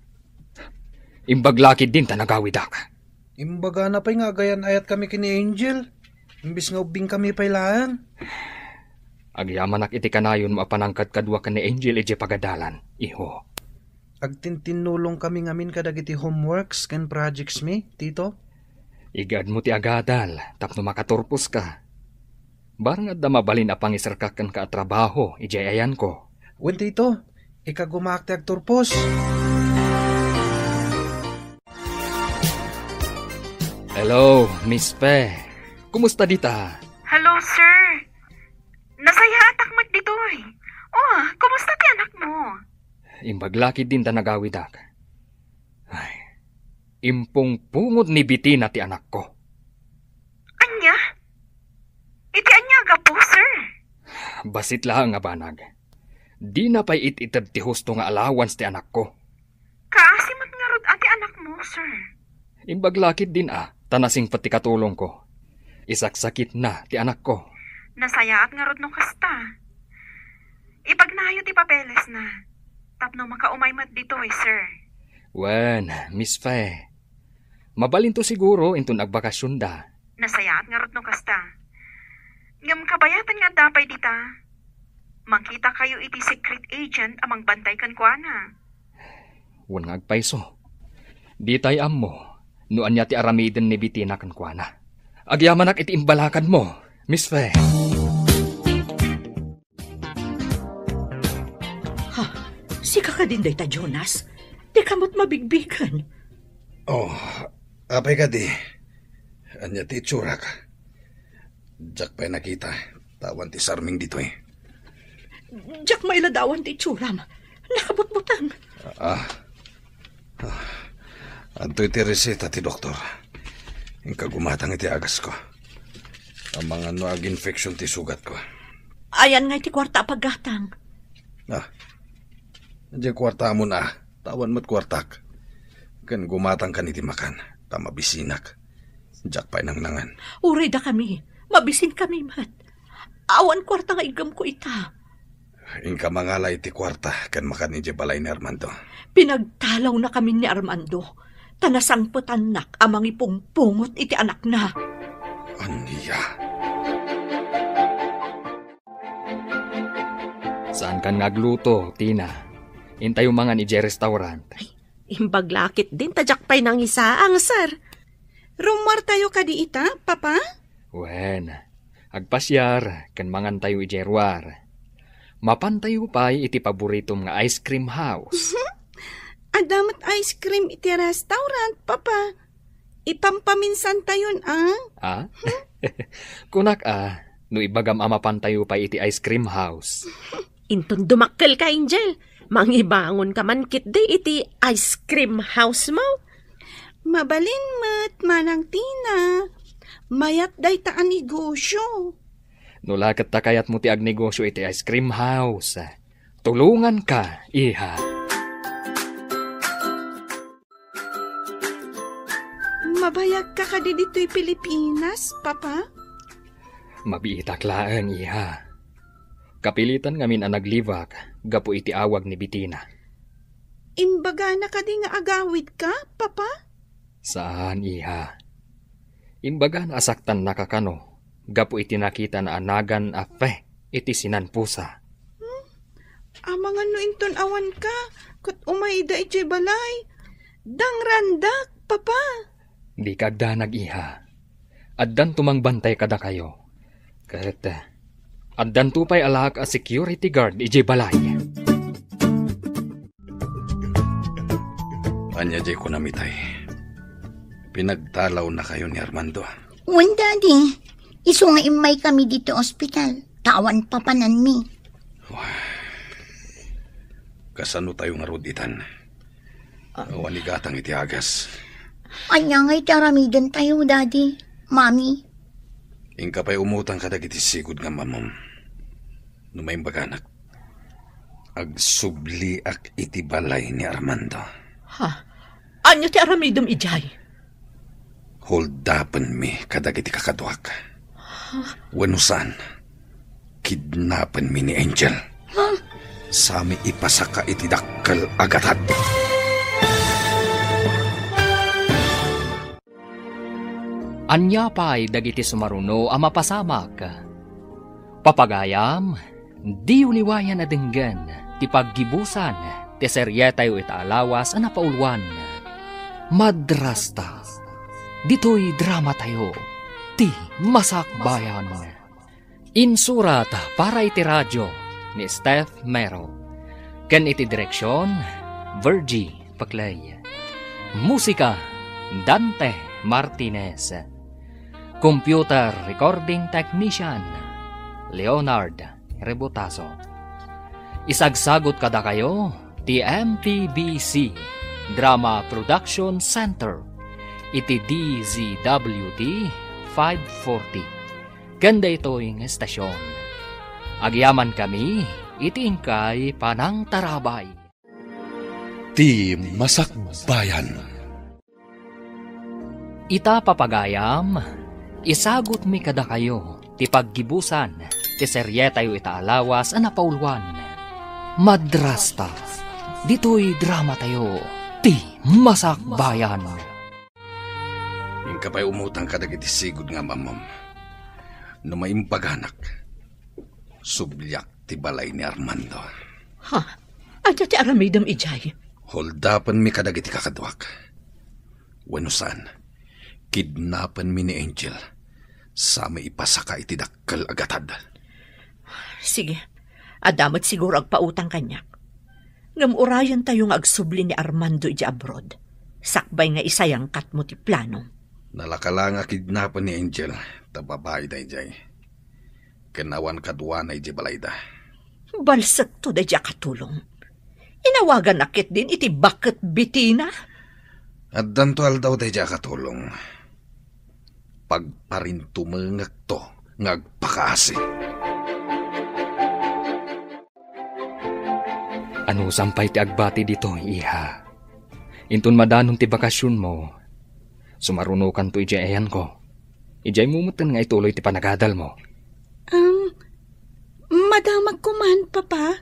Imbag lakid din ta nagawidak. Imbagana pay nga agayan-ayatkami ken ni Angel. Imbes nga ubbingkami pay laeng. Agyamanak iti kanayon mo a panangkadkadua ken ni Angel idiay pagadalan, iho. Agtintinnulongkami ngamin kadagiti homeworks ken projects mi, Tito. Igaedmo ti agadal tapno makaturposka. Barang adda mabalin a pangiserkak kenka a trabaho idiay ayanko. Wen, Tito, ikagumaak ti agturpos. Hello, Miss Fe. Kumusta dita? Hello, sir. Nasayaatak met ditoy. Oh, kumusta ti anakmo? Imbag lakid din ta nagawidak. Ay, impungpungot ni Bitina ti anakko. Ania? Iti ania a gapu, sir? Bassit laeng a banag. Dina pay it-ited ti husto nga allowance ti anakko. Kaasi met ngarud a ti anakmo, sir. Imbag lakid din a, ta nasingpet ti katulongko. Isaksakitna ti anakko. Nasayaat ngarud no kasta. Ipagnayo ti papelesna. Tapno makaumay met ditoy, sir. Wen, Miss Fe. Mabalinto siguro inton agbakasionda. Nasayaat ngarud no kasta. Ngem kabayatan nga adda pay dita. Mangkitakayo iti secret agent a mangbantay kenkuana. Wen nga agpayso. Ditay ammo no ania ti aramiden ni Bitina kenkuana. Agyamanak iti imbalakadmo, Miss Fe. Ha? Sika kadin dayta, Jonas? Dika met mabigbigen. Oh, apay kadi? Ania ti itsurak? Diak pay nakita. Awan ti sarming ditoy. Diak mailadawan ti itsuram. Nakabutbuteng. Ah. Ah. Adtoy ti reseta ti doktor. Inka gumatang iti agasko. Amangan no ag-infection ti sugatko. Ayan nga iti kuarta a paggatang. Ah. Diay kuartamon a. Awan met kuartak. Ken gumatangkan iti makan. Ta mabisinak. Diak pay nangnangan. Uray dakami. Mabisinkami met. Awan kuarta nga iggemko ita. Inka mangala iti kuarta ken makan idiay balay ni Armando. Pinagtalawnakami ni Armando, ta nasangpetannak a mangipungpungot iti anakna. Ania? Saankan nga agluto, Tina. Intayo mangan idiay restaurant. Ay, imbag la ketdin ta diak pay nangisaang, sir. Rummuartayo kadi ita, Papa? Wen, agpasiar ken mangantayo idiay ruar. Mapantayo pay iti paboritom nga ice cream house. Adda met ice cream iti restaurant, Papa. Ipampaminsantayon, a? Ah? Kunak a, no ibagam a mapantayo pay iti ice cream house. Inton dumakkelka, Angel, mangibangonka man ketdi iti ice cream house mo. Mabalin met, Manang Tina. Mayat dayta a negosyo. No la ket ta kayatmo ti agnegosyo iti ice cream house, tulonganka, iha. Mabayagka kadi ditoy Pilipinas, Papa? Mabiitak laeng, iha. Kapilitan ngamin a naglibak gapu iti awag ni Betina. Imbagana kadi nga agawidka, Papa? Saan, iha. Imbagana a saktannaka kano gapu iti nakitana a nagan a fe iti sinanpusa. Hmm? Amangan no inton awanka, ket umayda idiay balay. Dangrandak, Papa. Dika agdanag, iha. Addanto mangbantay kadakayo. Ket, eh, addanto pay alaak a security guard idiay balay. Ania diay kunam itay? Pinagtalawnakayo ni Armando? Wen, Daddy. Isu nga immaykami ditoy ospital, ta awan papananmi. Wah. Kasano tayo ngarud itan? Ah. Awan igatang iti agas. Ania nga iti aramidentayo, Daddy, Mami? Inka pay umutang kadagiti sigud nga ammom. No maimbaganak, agsubliak iti balay ni Armando. Ha? Ania ti aramidem idiay? Holdapenmi kadagiti kakaduak. Ha? Wenno saan, kidnapenmi ni Angel. Ha? Sami ipasaka iti dakkel a gatad. Ania pay dagiti sumaruno a mapasamak? Papagayam, diyo liwayan a denggen ti paggibusan ti serietayo ita a lawas a napauluan, Madrasta. Ditoy dramatayo, ti Masakbayan. Insurat para iti radio ni Steph Mero, ken iti direksion, Virgie Paclay. Musika, Dante Martinez. Computer recording technician, Leonard Rebotazo. Isagsagot kadakayo ti M P B C Drama Production Center iti D Z W T five forty. Ken daytoy nga estasion, agyamankami iti inkay panangtarabay. Ti Masakbayan. Ita, papagayam, isagutmi kadakayo ti paggibusan ti serietayo ita a lawas a napauluan, Madrasta. Ditoy dramatayo, ti Masakbayan. Inka pay umutang kadagiti sigud nga ammom. No maimbaganak, subliak ti balay ni Armando. Ha? Ania ti aramidem idiay? Holdapenmi kadagiti kakaduak. Wenno saan, kidnapenmi ni Angel. Sami ipasaka iti dakkel a gatad. Sige. Adda met siguro agpautang kaniak. Ngem urayentayo nga agsubli ni Armando idiay abroad, sakbay nga isayangkatmo ti plano. Nalaka la nga kidnapen ni Angel, ta babai daydiay. Ken awan kaduana idiay balayda. Balsekto daydiay a katulong. Inawaganak ketdin iti baket Betina. Addanto aldaw daydiay a katulong. Pagparintumengekto nga agpakaasi. Anusam pay ti agbati ditoy, iha. Inton madanon ti bakasionmo, sumarunokanto idiay ayanko. Idiay mo metten nga ituloy ti panagadalmo. Um, madamagko man, Papa.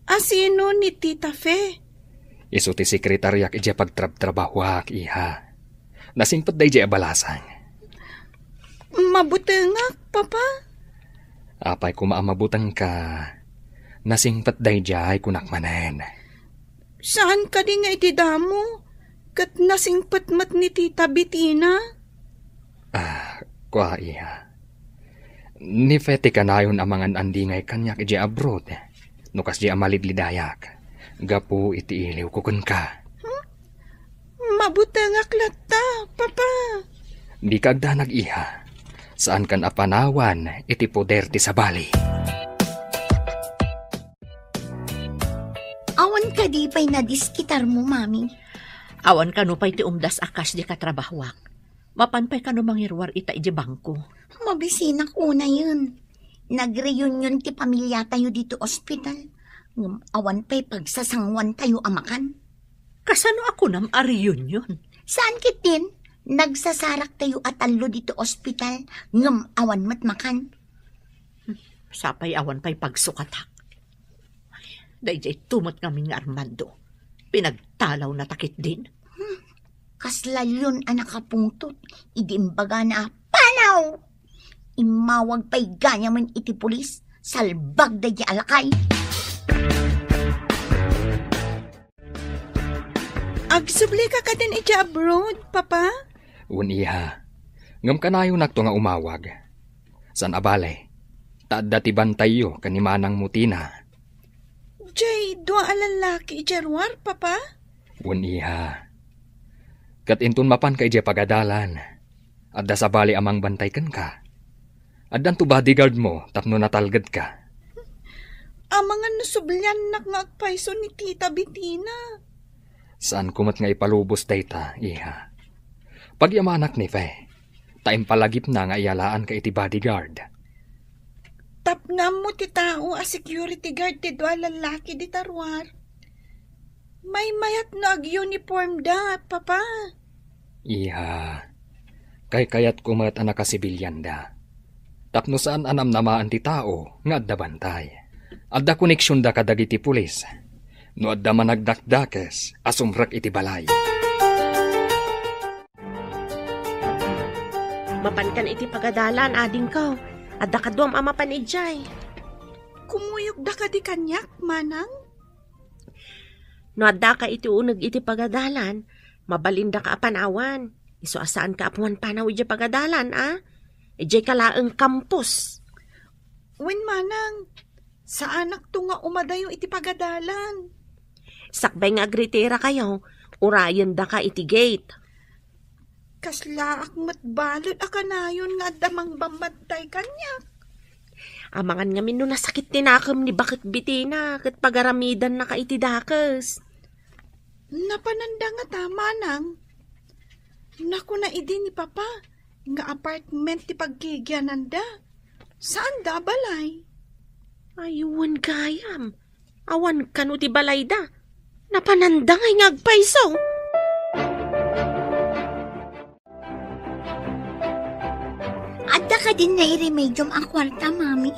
Asino ni Tita Fe? Isu ti sekretariak idiay pagtrabtrabahoak, iha. Nasingpet daydiay a balasang. Mabutengak, Papa. Apay koma a mabutengka? Nasingpet daydiay, kunak manen. Saan kadi nga iti damo, ket nasingpet met ni Tita Betina? Ah, kua, iha. Ni Fe ti kanayon a mangan-andingay kaniak idiay abroad, no kasdiay a malidlidayak, gapu iti iliwko kenka. Hmm? Mabutengak latta, Papa. Dika agdanag, iha. Saankan a panawan iti poder ti sabali. Awan kadi pay nadiskitarmo, Mami? Awan kano pay ti umdas a kas di katrabahoak. Mapan pay kano mangiruar ita idiay bangko. Mabisinak unayen. Nagreunion ti pamiliatayo dito ospital. Ngem awan pay pagsasanguantayo a makan. Kasano a kunam a reunion? Saan ketdin? Nagsasaraktayo a tallo dito ospital, ngem awan met makan. Sapay awan pay pagsukatak. Daydiay tumet ngamin nga Armando. Pinagtalawna ta ketdin. Hmm. Kasla leon a nakapungtot idi imbagana a panaw! Immawag pay gayam iti pulis, salbag daydiay a lakay. Agsublika kadin idiay abroad, Papa? Wen, iha. Ngem kanayonakto nga umawag. Saan a bale, ta adda ti bantayyo ken ni manangmo Tina. Diay dua a lallaki idiay ruar, Papa? Wen, iha. Ket inton mapanka idiay pagadalan, adda sabali a mangbantay kenka. Addanto bodyguard mo tapno natalgedka. Amangan no subliannak nga agpayso ni Tita Betina. Saanko met nga ipalubos dayta, iha. Pagyamanak ni Fe, ta impalagipna nga iyalaanka iti bodyguard. Tapno ammo ti tao a security guard ti dua a lallaki dita ruar. Maymayat no ag-uniform da, Papa. Iha, kaykayatko met a nakasibilianda. Tapno saan a namnamaan ti tao nga adda bantay. Adda koneksionda kadagiti pulis. No adda managdakdakes a sumrek iti balay. Mapankan iti pagadalan, adingko. Adda kaduam a mapan idiay. Kumuyogda kadi kaniak, manang? No addaka iti uneg iti pagadalan, mabalindaka a panawan. Isu a saanka a pumanpanaw idiay pagadalan, a? Idiayka laeng kampus. Wen, manang, saanakto nga umadayo iti pagadalan. Sakbay nga agritirakayo, urayendaka iti gate. Kaslaak met balud a kanayon nga adda mangbambantay kaniak. Amangan ngamin no nasakit ti nakem ni Baket Betina ket pagaramidannaka iti dakes. Napananda ngata, manang? Nakuna idi ni Papa nga apartment ti paggigiananda. Saanda a balay. Ay, wen gayam. Awan kano ti balayda. Napananda ngay nga agpayso. Adda kadin nairemediom a kuarta, Mami?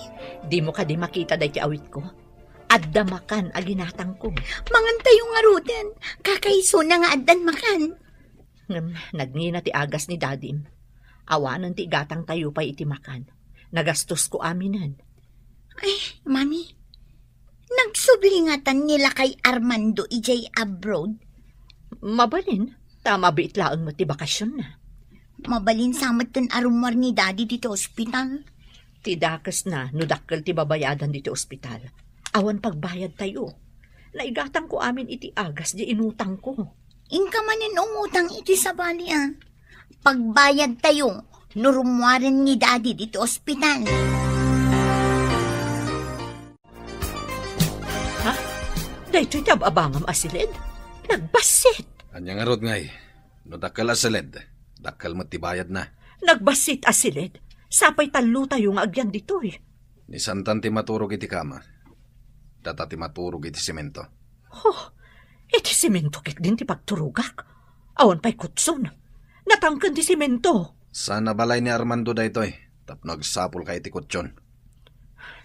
Dimo kadi makita daytoy awitko? Adda makan a ginatangko. Mangantayo ngaruden. Kakaisuna nga addan makan. Ngem nagngina ti agas ni Dadim. Awanen ti igatangtayo pay iti makan. Nagastosko aminen. Ay, Mami, nagsubli ngatan ni lakay Armando idiay abroad? Mabalin, ta mabiit laeng met ti bakasionna. Mabalin sa metten a rummuar ni Daddy ditoy ospital? Ti dakesna no dakkel ti babayadan ditoy ospital. Awan pagbayadtayo. Naigatangko amin iti agas diay inutangko. Inka manen umutang iti sabali a. Pagbayadtayo no rummuaren ni Daddy ditoy ospital. Ha? Daytoy ti ab-abangam a siled? Nagbassit! Ania ngarud ngay? No dakkel a siled, dakkel met ti bayadna. Nagbassit a siled? Sapay tallotayo nga agyan ditoy. Ni Santan ti maturog iti kama. Data ti maturog iti semento. Oh, iti semento ketdin ti pagturogak. Awan pay kutson. Natangken ti semento. Saan a balay ni Armando daytoy, tapno agsapulka iti kutyon.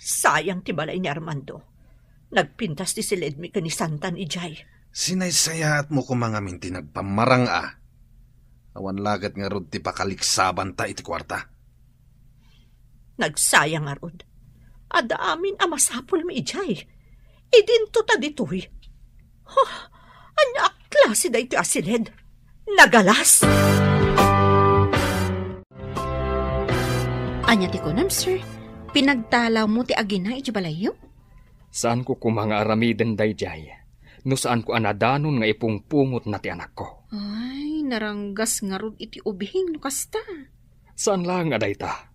Sayang ti balay ni Armando. Nagpintas ti siledmi ken ni Santan idiay. Sinaysayaatmo koma ngamin ti nagpammarang a. Awan la ket ngarud ti pakaliksabanta iti kuarta. Nagsayang ngarud. Adda amin a masapulmi idiay. Idinto ta ditoy. Huh, ania a klase daytoy a siled? Nagalas! Ania ti kunam, sir? Pinagtalawmo ti agina iti balayyo? Saanko koma nga aramiden daydiay no saanko a nadanon nga ipungpungotna ti anakko. Ay, naranggas ngarud iti ubing no kasta. Saan laeng a dayta.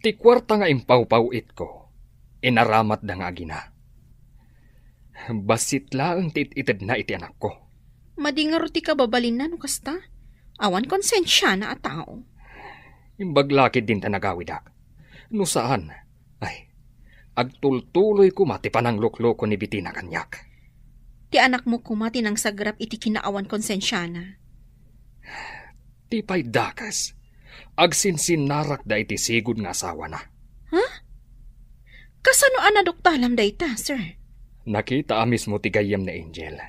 Ti kuarta nga impawpaw-itko, inaramatda nga agina. Bassit laeng ti it-itedna iti anakko. Madi ngarud ti kababalinna no kasta. Awan konsensiana a tao. Imbag la ketdin ta nagawidak. No saan, ay, agtultuloy koma ti pananglukloko ni Betina kaniak. Ti anakmo koma ti nangsagrap iti kinaawan konsensiana. Ti pay dakes, agsinsinnarakda iti sigud nga asawana. Ha? Kasano a naduktalam dayta, sir? Nakita a mismo ti gayyem ni Angel.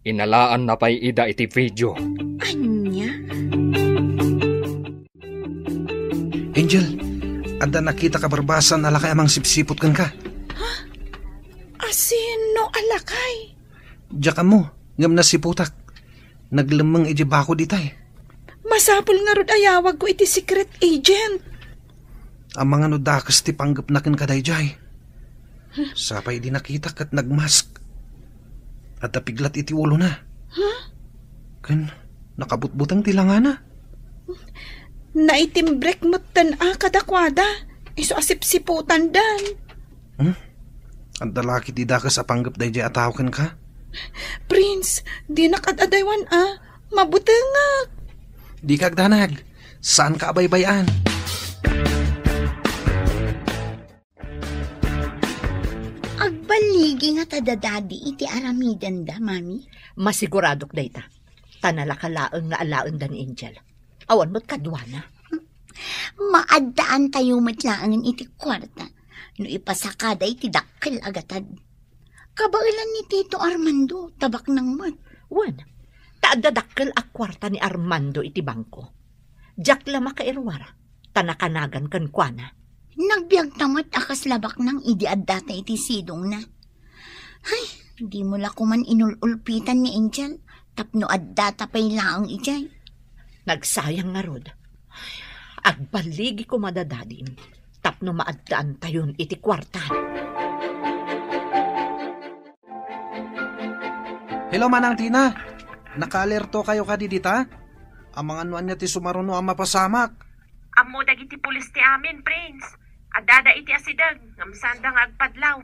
Inalaanna pay ida iti video. Ania? Angel, adda nakita ka barbasan a lakay a mangsipsiput kenka. Asino a lakay? Diak ammo, ngem nasiputak. Naglemmeng idiay bakod itay. Masapul ngarud a yawagko iti secret agent. Amangan no dakes ti panggepna kenka daydiay. Sapay idi nakitak ket nagmask. Adda piglat iti ulona. Huh? Ken nakabutbuteng ti langana. Naitimbrek metten a kadakuada. Isu a sipsiputandan. Hmm? Adda la ketdi dakes a panggep daydiay a tao kenka? Prince, dinak ad-adaywan a. Mabutengak. Dika agdanag. Saanka a baybay-an. Agballigi ngata dadadi iti aramidenda, Mami? Masiguradok dayta. Ta nalaka laeng nga alaenda ni Angel. Awan met kaduana. Maaddaantayo met laengen iti kuarta no ipasakada iti dakkel a gatad. Kabaelan ni Tito Armando, ta baknang met. Wen, ta adda dakkel a kuarta ni Armando iti bangko. Diak la makairuar, ta nakanagan kenkuana. Nagbiagta met a kasla baknang idi addata iti sidongna. Ay, dimo la koman inul-ulpitan ni Angel tapno addata pay laeng idiay. Nagsayang ngarud. Agballigiko madadadim tapno maaddaantayon iti kuarta. Hello, Manang Tina. Nakaalertokayo kadi dita? Amangan no ania ti sumaruno a mapasamak. Ammo dagiti pulis ti amin, Prince. Addada iti asideg, ngem saanda nga agpadlaw.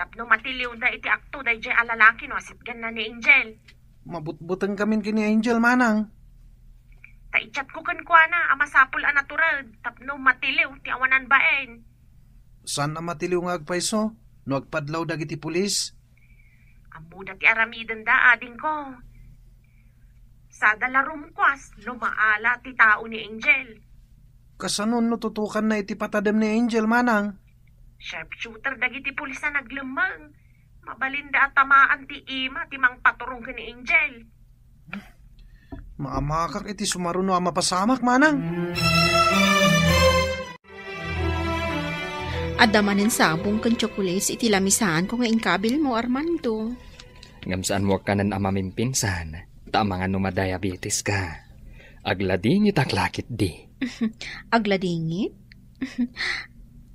Tapno matiliwda iti akto daydiay a lalaki no asitganna ni Angel. Mabutbutengkamin ken ni Angel, Manang. Ta i-chatko kenkuana a masapul a natured tapno matiliw ti awanan bain. Saan a matiliw nga agpayso no agpadlaw dagiti pulis? Ammoda ti aramidenda, adingko. Sada la rumkuas no maala ti tao ni Angel. Kasano no tutukanna iti patadem ni Angel, Manang? Sharpshooter dagiti pulis a naglemmeng. Mabalinda a tamaan ti ima ti mangpaturong ken ni Angel. Maamakak iti sumaruno a mapasamak, Manang. Adda manen sabong ken tsokolate iti lamisaanko nga inkabilmo, Armando. Ngem saanmo a kanen a mamimpinsan, ta amangan no madiabetiska. Agladingitak la ketdi. Agladingit?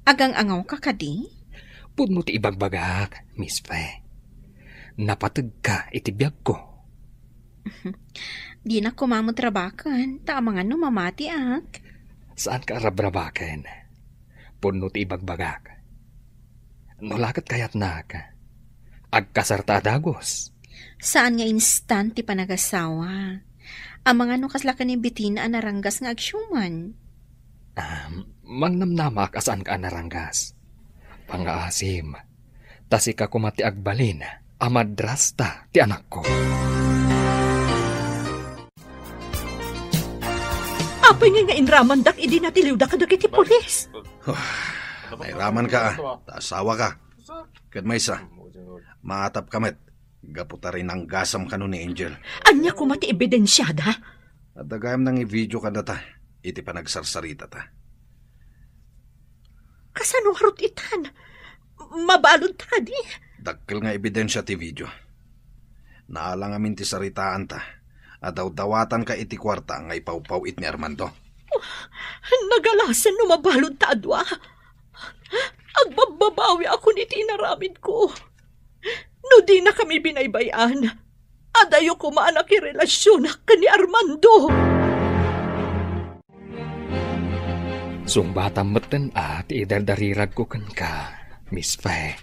Agang-angawka kadi? Pudno ti ibagbagak, Miss Fe. Napategka iti biagko. Dinak koma met rabaken, ta amangan no mamatiak. Saanka a rabrabaken. Pudno ti ibagbagak. No la ket kayatnak, agkasarta a dagus. Saan nga instant ti panagasawa. Amangan no kasla ken ni Betina a naranggas nga agsiuman. Ah, mangnamnamaak a saanka a naranggas. Pangngaasim, ta sika koma ti agbalin a madrasta ti anakko. Apay ngay nga inramandak idi natiliwda kadagiti pulis? Nairamanka, a, ta asawaka. Ket maysa, maatapka met, gapu ta rinanggasam kano ni Angel. Ania koma ti ebidensiada? Adda gayam nangivideo kadata iti panagsarsaritata. Kasano ngarud itan? Mabaludta kadi? Dakkel nga ebidensia ti video. Naala ngamin ti saritaanta a dawdawatanka iti kuarta nga ipawpaw-it ni Armando. Nagalasen no mabaludta a dua. Agbabbabawiakon iti inaramidko. No dinakami binaybay-an, adayo koma a nakirelasionak ken ni Armando. Sungbatam metten a ti idardariragko kenka, Miss Fe.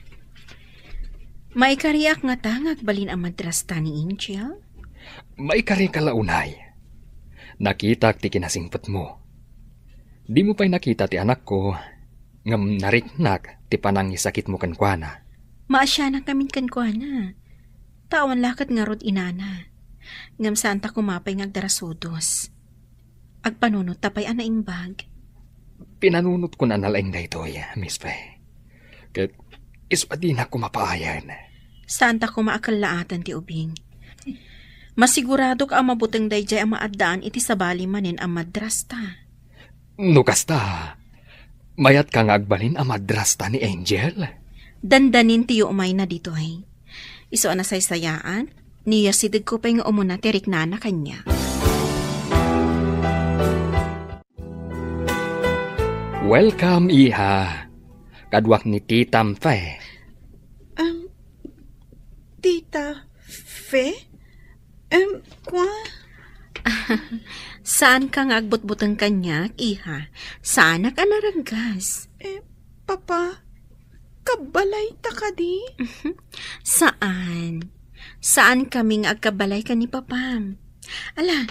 Maikariak ngata nga agbalin a madrasta ni Angel? Maikarika la unay. Nakitak ti kinasingpetmo. Dimo pay nakita ti anakko, ngem nariknak ti panangisakitmo kenkuana. Maasianakamin kenkuana. Ta awan la ket ngarud inana. Ngem saanta koma pay nga agdarasudos. Agpanunotta pay a naimbag. Pinanunotkon a nalaing daytoy, Miss Fe. Ket isu a dinak koma paayen. Saanta koma a kellaatan ti ubing. Masiguradok a mabuteng daydiay a maaddaan iti sabali manen a madrasta. No kasta, mayatka nga agbalin a madrasta ni Angel? Dandanin ti yumayna ditoy. Isu a nasaysayaan, niyasidegko pay nga umuna ti riknana kaniak. Welcome, iha. Kaduak ni Tita Fe. Um, Tita Fe? Em, kua? Saanka nga agbutbuteng kaniak, iha. Saanak a naraggas. Eh, Papa, kabbalayta kadi? Saan. Saankami nga agkabbalay ken ni Papam. Ala,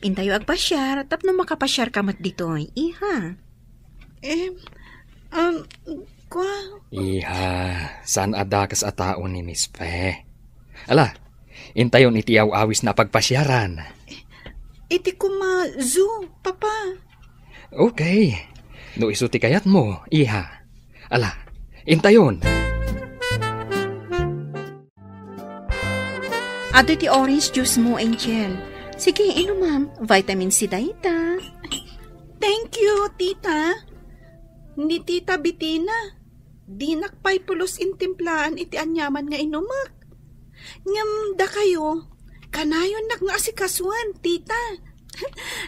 intayo agpasiar tapno makapasiarka met ditoy, iha. Em, um, kua? Iha, saan a dakes a tao ni Miss Fe. Ala, intayon iti aw-awisna a pagpasiaran. Iti koma zoo, Papa. Okay. No isu ti kayatmo, iha. Ala, intayon. Adu ti orange juice mo, Angel. Sige, inumam. Vitamin C dayta. Thank you, tita. Ni Tita Bitina, dinak pay pulos intimplaan iti aniaman nga inumek. Ngem dakayo, kanayonnak nga asikasuan, tita.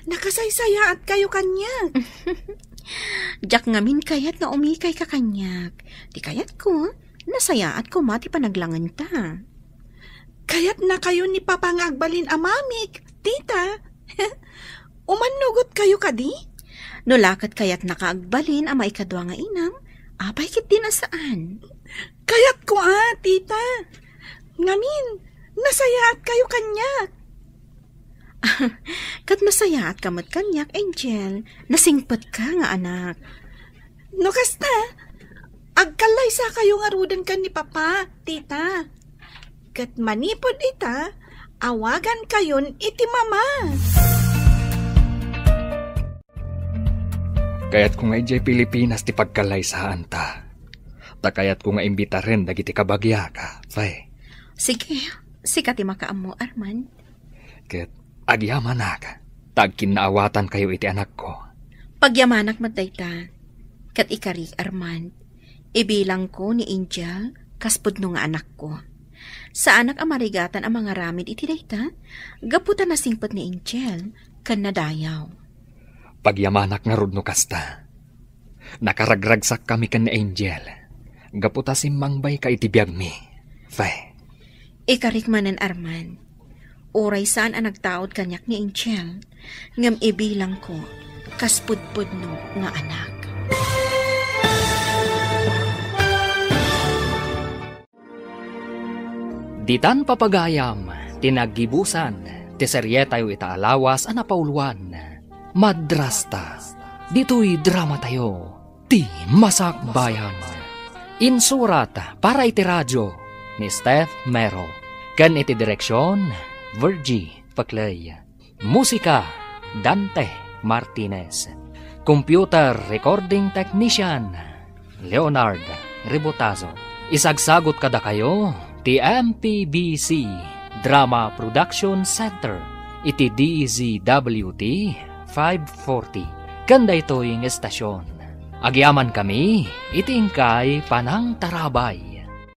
Nakasaysayaatkayo kaniak. Diak ngamin kayat nga umikayka kaniak. Ti kayatko, nasayaat koma ti panaglangenta. Kayatnakayo ni Papa nga agbalin a mamik, tita. Umannugotkayo kadi? No la ket kayatnaka agbalin a maikadua nga inam, apay ketdin a saan? Kayatko a, tita. Ngamin, nasayaatkayo kaniak. Ket nasayaatka met kaniak, Angel. Nasingpetka nga anak. No kasta, agkallaysakayo ngaruden ken ni Papa, tita. Ket manipud ita, awagankayon iti mama. Kayatko nga idiay Pilipinas ti pagkallaysaanta. Ta kayatko nga imbitaren dagiti kabagiak, Fe. Sige, sika ti makaammo, Arman. Ket agyamanak, ta agkinnaawatankayo iti anakko. Pagyamanak met dayta, ket ikarik, Arman, ibilangko ni Angel kas pudno nga anakko. Saanak a marigatan a mangaramid iti dayta, gapu ta nasingpet ni Angel ken nadayaw. Pagyamanak ngarud no kasta. Nakaragragsakkami ken ni Angel, gapu ta simmangbayka iti biagmi, Fe. Ikarik manen, Arman. Uray saan a nagtaud kaniak ni Angel, ngem ibilangko kas pudpudno nga anak. Ditan papagayam ti naggibusan ti serietayo ita a lawas a napauloan, Madrasta. Ditoy dramatayo, ti Masakbayan. Insurat para iti radio ni Steph Mero, ken iti direksion, Virgie Paclay. Musika, Dante Martinez. Computer Recording Technician, Leonard Rebotazo. Isagsagot kadakayo ti M P B C Drama Production Center iti D Z W T five forty. Ken daytoy nga estasyon, agyamankami iti inkay panangtarabay.